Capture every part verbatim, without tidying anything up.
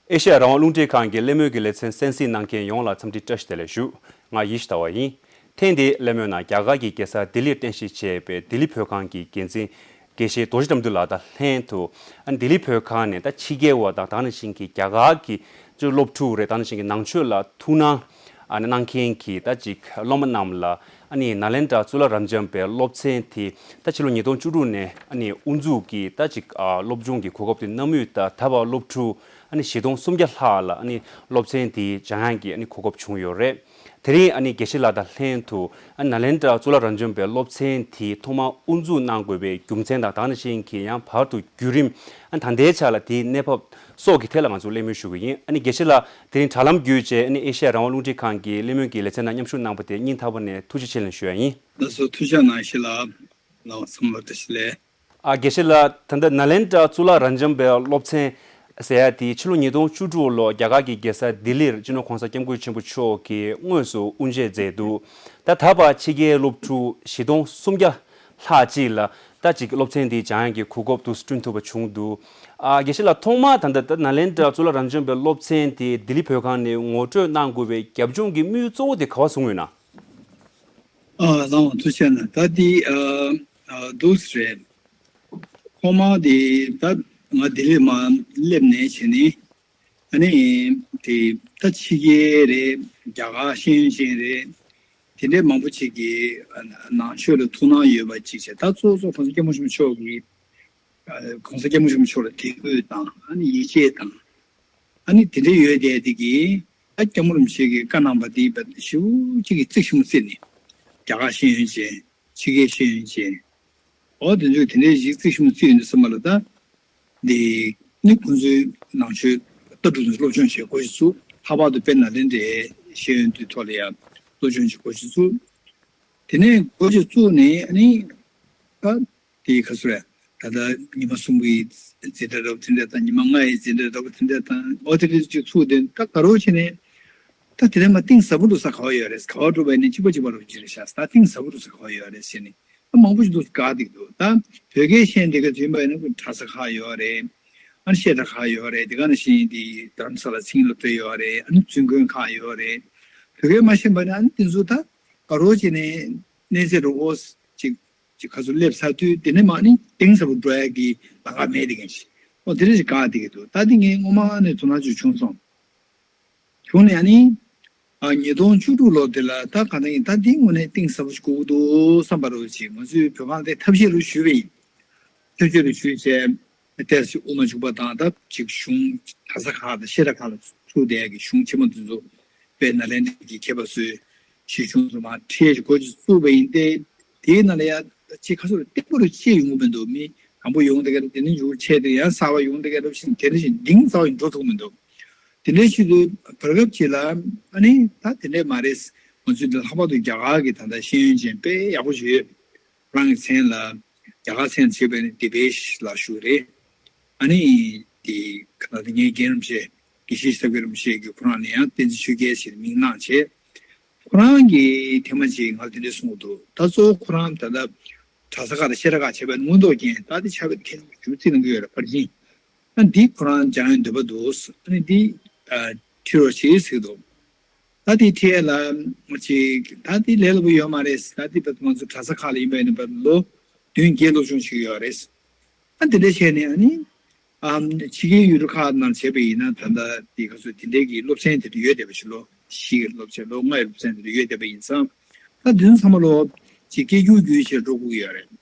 ཨེ་ཤ་ཡ་རང་དབང་རླུང་འཕྲིན་ཁང་གི་གླེང་མོལ་གྱི་ལེ་ཚན་གསན་གཟིགས་གནང་མཁན་ཡོངས་ལ་འཚམས་འདྲི་བཀྲ་ཤིས་བདེ་ལེགས་ཞུ། ང་ཡེ་ཤེས་ཟླ་བ་ཡིན། ཐེངས་འདིའི་གླེང་མོལ་ནང་རྒྱ་གར་གྱི་རྒྱལ་ས་ལྡི་ལིར་རྟེན་གཞི་བྱས་པའི་ལྡི་ལི་བོད་ཁང་གི་འགན་འཛིན་དགེ་བཤེས་རྡོ་རྗེ་དགྲ་འདུལ་ལགས་དང་ལྷན་དུ། ཨ་ནི་ལྡི་ལི་བོད་ཁང་ནས་ད་ཕྱི་རྒྱལ་བ་དང་ད་ག་ནང་བཞིན་གྱི་རྒྱ་གར་གྱི་ཅིག་སློབ་ཕྲུག་རེད། ད་ག་ནང་བཞིན་གྱི་ནང་ཆོས་ལ་ཐུགས་སྣང་ཨ་ནི་གནང་མཁན་གྱི་ད་ཅིག་སློབ་མ་རྣམས་ལ་ཨ་ནི་ནཱ་ལེནྡྲ་གཙུག་ལག་རབ་འབྱམས་པའི་སློབ་ཚན་དེ་ད་ཕྱི་ལོ་ཉིས་སྟོང་བཅུ་དྲུག་ནས་ཨ་ནི་དབུ་འཛུགས་ཀྱིས་ད་ཅིག་ཨ་སློབ་སྦྱོང་གི་གོ་སྐབས་དེ་གནང་མུས། ད་ད་བར་སློབ་ཕྲུག་ཨ་ནི་བཞི་སྟོང་སུམ་བརྒྱ་ལྷག་ལ་ཨ་ནི་སློབ་ཚན་དེ་སྦྱང་ཡག་གི་ཨ་ནི་གོ་སྐབས་བྱུང་ཡོད་རེད། དེ་རིང་ཨ་ནི་དགེ་བཤེས་ལགས་དང་ལྷན་དུ་ཨ་ནི་ནཱ་ལེནྡྲ་གཙུག་ལག་རབ་འབྱམས་པའི་སློབ་ཚན་དེ་ཐོག་མར་དབུ་འཛུགས་གནང་དགོས་པའི་རྒྱུ་མཚན་དང་ད་ག་ནང་བཞིན་གྱི་ཡང་བར་དུ་བརྒྱུད་རིམ། ཨ་ནི་ད་ལྟའི་ཆ་ལ་དེའི་གནས་བབ་སོགས་ཀྱི་ཐད་ལ་ང་ཚོ་གླེང་མོལ་ཞུ་གི་ཡིན། ཨ་ནི་དགེ་བཤེས་ལགས་དེ་རིང་དྲ་ལམ་བརྒྱུད་བྱས་ཨ་ནི་ཨེ་ཤ་ཡ་རང་དབང་རླུང་འཕྲིན་ཁང་གི་གླེང་མོལ་གྱི་ལེ་ཚན་ནང་མཉམ་ཞུགས་གནང་པ་དེ་སྙིང་ཐག་པ་ནས་ཐུགས་རྗེ་ཆེ་ལབ་ཞུ་ཡ་ཡིན། ལགས་སོ། ཐུགས་རྗེ་གནང་། ཞེ་ལགས། ལགས་སོ། ཚང་མ་ལ་བཀྲ་ཤིས་བདེ་ལེགས། ཨ་དགེ་བཤེས་ལགས། ད་ལྟ་ནཱ་ལེནྡྲ་གཙུག་ལག་རབ་འབྱམས་པའི་སློབ་ཚན་ཟེར་ཡ་དེ་ཕྱི་ལོ་ཉིས་སྟོང་བཅུ་དྲུག་ལོ་རྒྱ་གར་གྱི་རྒྱལ་ས་ལྡི་ལིར་སྤྱི་ནོར་༸གོང་ས་༸སྐྱབས་མགོན་ཆེན་པོ་མཆོག་གིས་དངོས་སུ་དབུ་འབྱེད་མཛད་འདུག་ད་ད་བར་ཕྱི་རྒྱལ་སློབ་ཕྲུག་བཞི་སྟོང་སུམ་བརྒྱ་ལྷག་ཅིག་ལ་ད་ཅིག་སློབ་ཚན་འདི་སྦྱང་ཡག་གི་གོ་སྐབས་དུ་བསྐྲུན་ཐུབ་པ་བྱུང་འདུག་ཨ་དགེ་བཤེས་ལགས། ཐོག་མར་ད་ལྟ་ད་ནཱ་ལེནྡྲ་གཙུག་ལག་རབ་འབྱམས་པའི་སློབ་ཚན་དེ་ལྡི་ལི་བོད་ཁང་ནས་ངོ་སྤྲོད་གནང་དགོས་པའི་རྒྱབ་ལྗོངས་ཀྱི་དམིགས་ཡུལ་གཙོ་བོ་དེ་ག་པར་བཟུང་ཡོད་ན། ཨ་ལགས་འོང་། ཐུགས་རྗེ་གནང་། ད་འདི་ཨ་ཨ་འདུག་སེ་རེད། ཐོག་མར་དེ་ད་ང་ལྡི་ལིར་མར་སླེབས་ནས་བྱས་ནས། ཨ་ནི་དེ་ད་ཕྱི་རྒྱལ་རེད། རྒྱ་གར་ཤེས་ཡོན་ཅན་རེད། དེ་འདྲའི་མང་པོ་ཅིག་གིས་ཨ་ནང་ཆོས་ལ་ཐུགས་སྣང་ཡོད་པ་ཅིག་བྱས། ད་གཙོ་བོ་༸གོང་ས་༸སྐྱབས་མགོན་ཆེན་པོ་མཆོག་གི་ཨ་༸གོང་ས་༸སྐྱབས་མགོན་ཆེན་པོ་མཆོག་ལ་དད་གུས་དང་། ཨ་ནི་ཡིད་ཆེས་དང་། ཨ་ནི་དེ་འདྲ་ཡོད་བསྡད་དེ་གིས། ཨ་༸སྐྱབས་མགོན་རིན་པོ་ཆེ་གིས་བཀའ་གནང་པ་དེ་ཞེ་པོ་ཅིག་གིས་གཙིགས་ཆེན་པོ་བརྩིས་ནས། རྒྱ་གར་ཤེས་ཡོན་ཅན། ཕྱི་རྒྱལ་ཤེས་ཡོན་ཅན། འོ་དེ་ཚོས་དེ་འདྲའི་ཞིག་གཙིགས་ཆེན་པོ་བརྩིས་ཡོང་དུས་ཙམ་པ་ལ། ད་འདི་ནི་ཁོང་ཚོའི་ནང་ཆོས་ལྟ་གྲུབ་དང་སློབ་སྦྱོང་བྱེད་དགོས་ཞེས་བཙུགས། ལྷག་པར་དུ་དཔལ་ནཱ་ལེནྡྲའི་ཤེས་ཡོན་དེའི་ཐོག་ལ་ཡང་སློབ་སྦྱོང་བྱེད་དགོས་ཞེས་བཙུགས། དེ་ནས་འགོ་ཅིག་བཙུགས་ནས། ཨ་ནི་ད་དེ་ག་ཚོད་རེད། ད་ལྟ་ཉི་མ་གསུམ་གྱི་འཛིན་གྲྭ་འདྲ་པོ་དེ་འདྲ་དང་། ཉི་མ་ལྔ་ཡི་འཛིན་གྲྭ་འདྲ་པོ་དེ་འདྲ་དང་། འོ་དེ་འདྲ་ཅིག་ཚུགས་ཏེ། ད་ག་རེ་བྱས་ནས་ད་དེ་ནས་མར་གཏིང་ཟབ་པོ་འགྲོ་ས་ག་པར་ཡོད་རེད། ག་པར་འགྲོ་བ་ཡིན་ནའི་གཅིག་པ་གཅིག་པ་འགྲོ་གི་རེད་ཤག་ད་གཏིང་ཟབ་པོ་འགྲོ་ས་ག་པར་ཡོད་རེད་ཟེར་ནས། ད་མང་པོ་ཞིག་འདུག་དགའ་བསྡད་ཀྱི་འདུག་ད་བོད་སྐད་ཤེས་བསྡད་མཁན་དེ་ཡིན་པ་ཡིན་ན་གྲྭ་ས་ཁག་ཡོད་རེད། ཨ་ནི་བཤད་གྲྭ་ཁག་ཡོད་རེད། དེ་ག་ནང་བཞིན་དེ་རྡ་རམ་ས་ལ་ཚིག་སློབ་གྲྭ་ཡོད་རེད། ཨ་ནི་འཛིན་དགོན་ཁག་ཡོད་རེད། བོད་སྐད་མ་ཤེས་པ་ནི་ཨ་ནི་དེ་ཚོ་ད་ག་རེ་བྱས་ནས་གནས་ཚད་འགྲོ་འོ་ཅིག་ཅིག་ག་ཚོད་སླེབས་ཚར་དུས། དེ་ནས་མར་ནི་གཏིང་ཟབ་པོ་འགྲོ་ཡག་གི་ལམ་ཁ་མེད་དེ་ག་ཞིག་འོ་དེ་འདྲ་ཞིག་དགའ་བསྡད་ཀྱི་འདུག་ད་དེ་ངས་སྔོན་མ་ནས་དོ་སྣང་ཅིག་བྱུང་སོང་། བྱུང་ནས་ཨ་ནི་ཨ་ཉིས་སྟོང་བཅུ་དྲུག་ལོ་དེ་ལ། ད་གང་ལྟར་ཡིན། ད་འདི་དངོས་གནས་གཏིང་ཟབ་པོ་ཞིག་དགོས་ཀྱི་འདུག་བསམ་པ་རུ་ཅིག་ང་ཚོས་བོད་ཁང་དེ་ཐབས་ཤེས་རུ་ཞུས་པ་ཡིན། ཐབས་ཤེས་རུ་ཞུས་བྱས། ཏོག་ཙམ་དབུ་མ་འཇུག་པ་དང་། ད་ཅིག་གཞུང་གྲྭ་ས་ཁག་དང་བཤད་གྲྭ་ཁག་ལ་ཚུགས་བསྡད་ཀྱི་གཞུང་ཆེན་མོ་འདི་ཚོ། དཔལ་ནཱ་ལེནྡྲ་གི་མཁས་པ་ཚོས་གཞི་བྱུང་ཚོ་མ་ཁྲིད་ཀྱི་འགོ་ཅིག་བཙུགས་པ་ཡིན་ཏེ། དེའི་ནང་ལ་ཡ་ཅིག་ཁ་སོར་བརྟན་པོ་རུ་བྱས་ཡོང་གི་མི་འདུག་མི་དང་པོ་ཡོང་བསྡད་མཁན་དེ་ནས་མཇུག་ཆད་དེ། ཡང་གསར་པ་ཡོང་བསྡད་མཁན་ཞིག་དེ་འདྲ་ཞིག་གཏིང་ཟབ་པོ་འགྲོ་ཐུབ་མི་འདུག་དེ་འདྲའི་ཆེད་དུ་བར་སྐབས་ཅིག་ལ་ཨ་ནི་ད་དེ་འདྲས་མ་རེད། ང་ཚོས་འདི་ལྷག་པར་དུ་རྒྱ་གར་གྱི་ད་ལྟ་ཤེས་ཡོན་ཅན་དཔེ་ཡག་པོ་ཞིག་ཡོད། རང་གི་མཚན་ལ་རྒྱ་གར་མཚན་བྱས་པའི་ནི་དེ་བེ་ཤི་ལགས་ཞུ་རེད། ཨ་ནི་དེ་ག་ད་ངའི་རྒན་རིན་པོ་ཆེ། དགེ་བཤེས་ཤེས་རབ་རྒྱ་རིན་པོ་ཆེ་གིས་ཁོ་རང་ནི་ཡང་བསྟན་འཛིན་ཆོས་རྒྱལ་ཞེས་མིང་གནང་བྱས། ཁོ་རང་གིས་ཐེངས་མ་གཅིག་ང་ལ་དེ་འདྲས་གསུངས་འདུག་ད་གཙོ་བོ་ཁོ་རང་ད་ལྟ་གྲྭ་ས་ཁག་དང་བཤད་གྲྭ་ཁག་བྱས་པའི་མངོན་རྟོགས་རྒྱན་ད་དེ་ཕྱག་དཔེ་དེ་མཁན་པོ་ཞུ་རྩིས་གནང་གི་ཡོད་རེད། ཕར་ཕྱིན། ཨ་འདི་ཁོ་རང་སྦྱང་ཡོང་འདོད་པ་འདུག་ཨ་ནི་འདི་ཨ་ཁྲིད་རོགས་བྱེད་ཟེར་གི་འདུག་ད་དེ་ཁྲིད་ཡ་ལ་ཅིག་ད་དེ་ལས་སླ་པོ་ཡོད་མ་རེད། ད་དེ་བར་དུ་ང་ཚོ་གྲྭ་ས་ཁག་ལ་ཡིན་པ་ཡིན་ན་བར་ལོ་བདུན་བརྒྱད་སློབ་སྦྱོང་བྱེད་ཀྱི་ཡོད་རེད། ཨ་དེ་འདྲ་བྱས་ནས་ཨ་ནི་ཨམ་ཕྱི་རྒྱལ་ཡུལ་གྲུ་ཁག་ནང་བྱས་པ་ཡིན་ན། ད་ལྟ་དེ་ག་ཚོད་དེ་འདྲའི་གི་སློབ་ཚན་དེ་འདྲ་ཡོད་བསྡད་པ་ཞིག་ལོ་བཞི་གི་སློབ་ཚན། ལོ་ལྔ་ཡི་སློབ་ཚན་དེ་འདྲ་ཡོད་བསྡད་པ་ཡིན་ཙང་། ད་དེ་ཚོ་ཚང་མ་ལོ་ཅིག་སྐད་སྒྱུར་བརྒྱུད་བྱས་འགྲོ་དགོས་ཀྱི་ཡོད་རེད།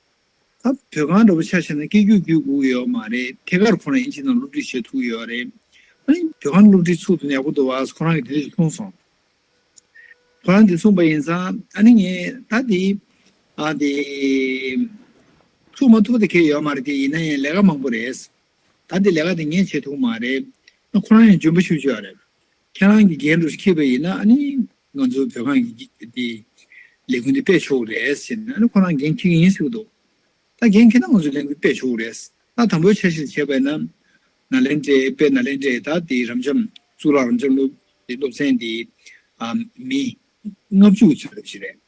ད་བོད་ཁང་འདྲ་པོ་ཆ་བཞག་ན་སྐད་སྒྱུར་བརྒྱུད་དགོས་ཀྱི་ཡོད་མ་རེད། ཐད་ཀར་ཁོ་རང་ཨིན་ཇི་ནང་སློབ་ཁྲིད་བྱེད་ཐུབ་ཀྱི་ཡོད་རེད། ཨ་ནི་བོད་ཁང་སློབ་ཁྲིད་ཚུགས་ཐུབ་ན་ཡག་པོ་འདུག་བ། ཁོ་རང་གིས་དེ་འདྲ་ཞིག་གསུངས་སོང་། ཁོ་རང་དེ་གསུངས་པ་ཡིན་ཙང་། ཨ་ནི་ངས་ད་དེ་ཨ་དེ་ཚུགས་མ་ཐུབ་པ་དེ་གང་ཡང་ཡོད་མ་རེད། དེ་ཡིན་ན་ཡང་ལས་ཀ་མང་པོ་རེད། ད་དེ་ལས་ཀ་དེ་ངས་བྱེད་ཐུབ་མ་རེད། ཨ་ཁོ་རང་ཡང་འཇོན་པོ་ཞེ་པོ་ཅིག་ཡོད་རེད། ཁྱེད་རང་གིས་འགན་འདྲ་ཞིག་འཁྱེར་པ་ཡིན་ན། ཨ་ནི་ང་ཚོ་བོད་ཁང་གི་དེ་ལས་ཁུངས་དེ་སྤེལ་ཆོག་རེད་ཟེར་ནས། ཨ་ནི་ཁོ་རང་འགན་འཁྱེར་གྱི་ཡིན་ཟེར་གྱི་འདུག་ད་འགན་འཁྱེར་ན་ང་ཚོས་ལས་འགུལ་སྤེལ་ཆོག་གི་རེད། ད་དང་པོའི་འཆར་གཞི་བྱས་པ་ཡིན་ན། ནཱ་ལེནྡྲའི་དཔལ་ནཱ་ལེནྡྲའི་ད་དེ་རབ་འབྱམས་གཙུག་ལག་རབ་འབྱམས་སློབ་དེ་སློབ་ཚན་དེ་ཨ་མི་ལྔ་བཅུ་ཚོད་ལ་བྱེད་རེད།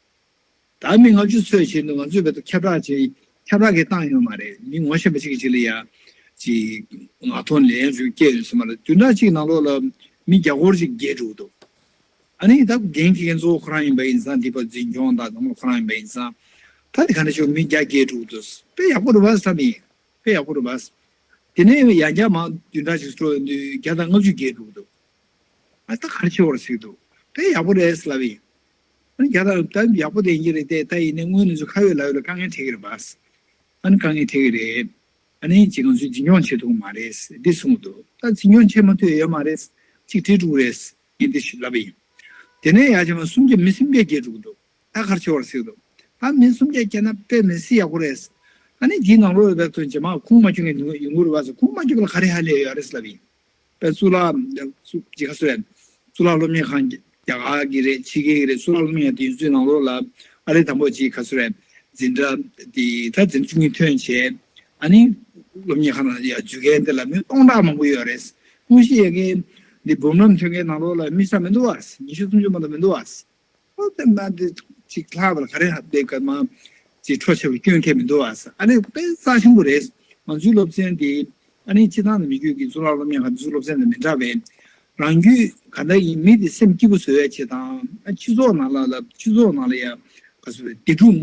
ད་མི་ལྔ་བཅུ་ཚོད་བྱེད་དུས་ང་ཚོས་བོད་དུ་ཁྱབ་བསྒྲགས་བྱེད། ཁྱབ་བསྒྲགས་གི་བཏང་ཡོད་མ་རེད། མི་ངོ་ཤེས་པ་གཅིག་གིས་གཅིག་ལ་ཡ་ ཅིག་ངག་ཐོག་ལན་རེ་སྐྱེལ་ཡོད་ས་མ་རེད། བདུན་ཕྲག་གཅིག་ནང་ལོགས་ལ་མི་བརྒྱ་སྐོར་ཅིག་བརྒྱལ་འགྲོ་གི་འདུག་ཨ་ནི་ད་འགན་འཁྱེར་མཁན་གཙོ་བོ་ཁོ་རང་ཡིན་པ་ཡིན་ཙང་། འདི་པ་འཛིན་སྐྱོང་དང་ཚང་མ་ཁོ་རང་ཡིན་པ་ཡིན་ཙང་། ད་དེ་ག་འདྲ་ཞིག་མི་བརྒྱ་བརྒལ་འགྲོ་གི་འདུག་དཔེ་ཡག་པོ་རེད་པ་ཟེར་ལབ་ཡིན། དཔེ་ཡག་པོ་རེད་པ། དེ་ནས་ཡང་བསྐྱར་མར་བདུན་ཕྲག་ཅིག་འགྲོ་ཡོང་དུས་བརྒྱ་དང་ལྔ་བཅུ་བརྒལ་འགྲོ་གི་འདུག་ཨ་ད་ག་རེ་བྱེད་དགོས་རེད་ཟེར་གྱི་འདུག་དཔེ་ཡག་པོ་རེད་ཟེར་ལབ་ཡིན། ཨ་ནི་རྒྱ་དར་ད་ཡག་པོ་དེ་ཡིན་གྱི་རེད་དེ། ད་ཡིན་ནའི་དངོས་གནས་ཚུལ་ཁ་ཡོད་ལག་ཡོད་ལ་དཀའ་ངལ་འཕྲད་ཀྱི་རེད་པ། ཨ་ནི་དཀའ་ངལ་འཕྲད་ཀྱི་རེད། ཨ་ནི་ཅིག་ང་ཚོས་འཛིན་སྐྱོང་བྱེད་ཐུབ་ཀྱི་མ་རེད་འདི་གསུངས་འདུག་ད་འཛིན་སྐྱོང་བྱེད་མ་ཐུབ་ཡོད་མ་རེད། ཅིག་བྲིས་འགྲོ་གི་རེད། ངས་འདི་ཞིག་ལབ་པ་ཡིན། དེ་ནས་ཡར་བྱས་མར་སུམ་བརྒྱ་མི་སུམ་བརྒྱ་བརྒལ་འགྲོ་གི་འདུག་ད་ག་རེ་བྱེད་དགོས་རེད་ཟེར་གྱི་འདུག་ད་མི་སུམ་བརྒྱ་བརྒལ་ན་དཔེ་མི་སྲིད་ཡག་པོ་རེད། ཨ་ནི་འདིའི་ནང་ལོགས་ལ་བབས་ཚོ་རྗེས་མ་ཁུངས་མ་འཁྱོལ་མཁན་ཡོང་གི་རེད་པ་ཟེར། ཁུངས་མ་འཁྱོལ་ལ་ག་རེ་ཧ་ལས་ཡོད་རེད་ཟེར་ལབ་པ་ཡིན། པའི་གཙུག་ལག་གཙུག་ཅིག་ག་ཚོད་རེད། གཙུག་ལག་སློབ་གཉེར་ཁང་རྒྱ་གར་གྱི་རེད། ཕྱི་རྒྱལ་གྱི་རེད། གཙུག་ལག་སློབ་གཉེར་ཁང་དེ་ཚོའི་ནང་ལོགས་ལ་ཨ་རི་དང་པོ་ཅིག་ག་ཚོད་རེད། འཛིན་གྲྭ་དེ་ད་འཛིན་གྲྭ་བཅུ་གཉིས་ཐོན་བྱས། ཨ་ནི་སློབ་གཉེར་ཁང་ནང་ཡ་འཛུལ་མཁན་དེ་ལ་མི་སྟོང་ཕྲག་མང་པོ་ཡོད་རེད། དངོས་གཞི་ཡ་གི་འདི་འབུམ་རམས་ཐོན་མཁན་ནང་ལོགས་ལ་མི་ས་མི་འདུག་བ། ཉི་ཤུ་སུམ་ཅུ་མ་གཏོགས་མི་འདུག་བ། ཨོ་དེ་མ་དེ་ཅིག་ལྷག་པར་ག་རེ་ཧ་དེ་ག་མ་ཅིག་འཕྲོ་ཆེ་བ་སྐྱོན་མཁན་མི་འདུག་ཨ་ས། ཨ་ནི་དཔེ་རྩ་ཆེན་པོ་རེད། ང་ཚོའི་སློབ་ཚན་དེ་ཨ་ནི་སྤྱི་བཏང་ནས་མི་རྒྱུད་ཀྱི་གཙུག་ལག་སློབ་གཉེར་ཁང་དེ་ཚོའི་སློབ་ཚན་དང་མི་འདྲ་བས། རང་རྒྱུད་ག་འདྲ་ཡིན་མི་དེ་སེམས་སྐྱིད་པོ་བཟོ་ཡ་ཆེད་དང་། ཨ་སྤྱི་ཚོགས་ནང་ལ་ལ་སྤྱི་ཚོགས་ནང་ལ་ཡ་ག་ཚོད་བདེ་སྡུག་